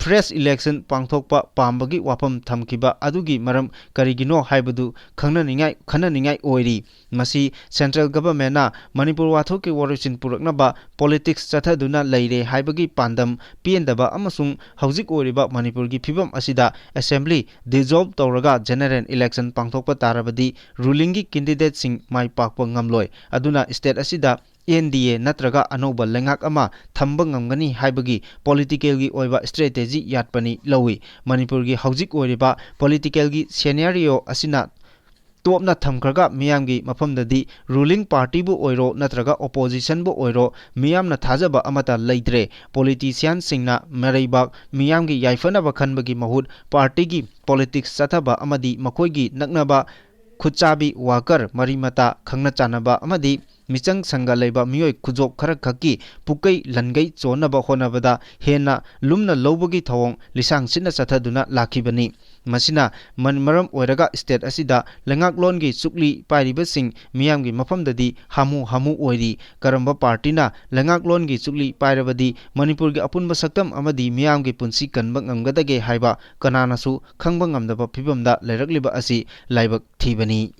ꯐ꯭ꯔꯦꯁ ꯏꯂꯦꯛꯁꯟ ꯄꯥꯡꯊꯣꯛꯄ ꯄꯥꯝꯕꯒꯤ ꯋꯥꯐꯝ ꯊꯝꯈꯤꯕ ꯑꯗꯨꯒꯤ ꯃꯔꯝ ꯀꯔꯤꯒꯤꯅꯣ ꯍꯥꯏꯕꯗꯨ ꯈꯪꯅꯅꯤꯡꯉꯥꯏ, ꯈꯟꯅꯅꯤꯡꯉꯥꯏ ꯑꯣꯏꯔꯤ꯫ ꯃꯁꯤ ꯁꯦꯟꯇ꯭ꯔꯦꯜ ꯒꯚꯔꯟꯃꯦꯟꯠꯅ ꯃꯅꯤꯄꯨꯔ ꯋꯥꯊꯣꯛꯀꯤ ꯋꯥꯔꯣꯏꯁꯤꯟ ꯄꯨꯔꯛꯅꯕ ꯄꯣꯂꯤꯇꯤꯛꯁ ꯆꯠꯊꯗꯨꯅ ꯂꯩꯔꯦ ꯍꯥꯏꯕꯒꯤ ꯄꯥꯟꯗꯝ ꯄꯦꯟꯗꯕ ꯑꯃꯁꯨꯡ ꯍꯧꯖꯤꯛ ꯑꯣꯏꯔꯤꯕ ꯃꯅꯤꯄꯨꯔꯒꯤ ꯐꯤꯕꯝ ꯑꯁꯤꯗ ꯑꯦꯁꯦꯝꯕ꯭ꯂꯤ ꯗꯤꯖꯣꯜꯚ ꯇꯧꯔꯒ ꯖꯦꯅꯔꯦꯜ ꯏꯂꯦꯛꯁꯟ ꯄꯥꯡꯊꯣꯛꯄ ꯇꯥꯔꯕꯗꯤ ꯔꯨꯂꯤꯡꯒꯤ ꯀꯦꯟꯗꯤꯗꯦꯠꯁꯤꯡ ꯃꯥꯏ ꯄꯥꯛꯄ ꯉꯝꯂꯣꯏ꯫ ꯑꯗꯨꯅ ꯁ꯭ꯇꯦꯠ ꯑꯁꯤꯗ ꯑꯦꯟ ꯗꯤ ꯑꯦ ꯅꯠꯇ꯭ꯔꯒ ꯑꯅꯧꯕ ꯂꯩꯉꯥꯛ ꯑꯃ ꯊꯝꯕ ꯉꯝꯒꯅꯤ ꯍꯥꯏꯕꯒꯤ ꯄꯣꯂꯤꯇꯤꯀꯦꯜꯒꯤ ꯑꯣꯏꯕ ꯁ꯭ꯇ꯭ꯔꯦꯇꯦꯖꯤ ꯌꯥꯠꯄꯅꯤ ꯂꯧꯏ꯫ ꯃꯅꯤꯄꯨꯔꯒꯤ ꯍꯧꯖꯤꯛ ꯑꯣꯏꯔꯤꯕ ꯄꯣꯂꯤꯇꯤꯀꯦꯜꯒꯤ ꯁꯦꯅꯥꯔꯤꯑꯣ ꯑꯁꯤꯅ ꯇꯣꯞꯅ ꯊꯝꯈ꯭ꯔꯒ ꯃꯤꯌꯥꯝꯒꯤ ꯃꯐꯝꯗꯗꯤ ꯔꯨꯂꯤꯡ ꯄꯥꯔꯇꯤꯕꯨ ꯑꯣꯏꯔꯣ ꯅꯠꯇ꯭ꯔꯒ ꯑꯣꯄꯣꯖꯤꯁꯟꯕꯨ ꯑꯣꯏꯔꯣ ꯃꯤꯌꯥꯝꯅ ꯊꯥꯖꯕ ꯑꯃꯠꯇ ꯂꯩꯇ꯭ꯔꯦ꯫ ꯄꯣꯂꯤꯇꯤꯁꯤꯌꯥꯟꯁꯤꯡꯅ ꯃꯔꯩꯕꯥꯛ ꯃꯤꯌꯥꯝꯒꯤ ꯌꯥꯏꯐꯅꯕ ꯈꯟꯕꯒꯤ ꯃꯍꯨꯠ ꯄꯥꯔꯇꯤꯒꯤ ꯄꯣꯂꯤꯇꯤꯛꯁ ꯆꯠꯊꯕ ꯑꯃꯗꯤ ꯃꯈꯣꯏꯒꯤ ꯅꯛꯅꯕ ꯈꯨꯠꯆꯥꯕꯤ ꯋꯥꯀꯔ, ꯃꯔꯤ ꯃꯇꯥ, ꯈꯪꯅ ꯆꯥꯟꯅꯕ ꯑꯃꯗꯤ ꯃꯤꯆꯪ ꯁꯪꯒ ꯂꯩꯕ ꯃꯤꯑꯣꯏ ꯈꯨꯖꯣꯞ ꯈꯔ ꯈꯛꯀꯤ ꯄꯨꯀꯩ ꯂꯟꯒꯩ ꯆꯣꯟꯅꯕ ꯍꯣꯠꯅꯕꯗ ꯍꯦꯟꯅ ꯂꯨꯝꯅ ꯂꯧꯕꯒꯤ ꯊꯧꯑꯣꯡ ꯂꯤꯁꯥꯡ ꯁꯤꯠꯅ ꯆꯠꯊꯗꯨꯅ ꯂꯥꯛꯈꯤꯕꯅꯤ꯫ ꯃꯁꯤꯅ ꯃꯟ-, ꯃꯔꯝ ꯑꯣꯏꯔꯒ ꯁ꯭ꯇꯦꯠ ꯑꯁꯤꯗ ꯂꯩꯉꯥꯛꯂꯣꯟꯒꯤ ꯆꯨꯛꯂꯤ ꯄꯥꯏꯔꯤꯕꯁꯤꯡ ꯃꯤꯌꯥꯝꯒꯤ ꯃꯐꯝꯗꯗꯤ ꯍꯥꯃꯨ ꯍꯥꯃꯨ ꯑꯣꯏꯔꯤ꯫ ꯀꯔꯝꯕ ꯄꯥꯔꯇꯤꯅ ꯂꯩꯉꯥꯛꯂꯣꯟꯒꯤ ꯆꯨꯛꯂꯤ ꯄꯥꯏꯔꯕꯗꯤ ꯃꯅꯤꯄꯨꯔꯒꯤ ꯑꯄꯨꯟꯕ ꯁꯛꯇꯝ ꯑꯃꯗꯤ ꯃꯤꯌꯥꯝꯒꯤ ꯄꯨꯟꯁꯤ ꯀꯟꯕ ꯉꯝꯒꯗꯒꯦ ꯍꯥꯏꯕ ꯀꯅꯥꯅꯁꯨ ꯈꯪꯕ ꯉꯝꯗꯕ ꯐꯤꯕꯝꯗ ꯂꯩꯔꯛꯂꯤꯕ ꯑꯁꯤ ꯂꯥꯏꯕꯛ ꯊꯤꯕꯅꯤ꯫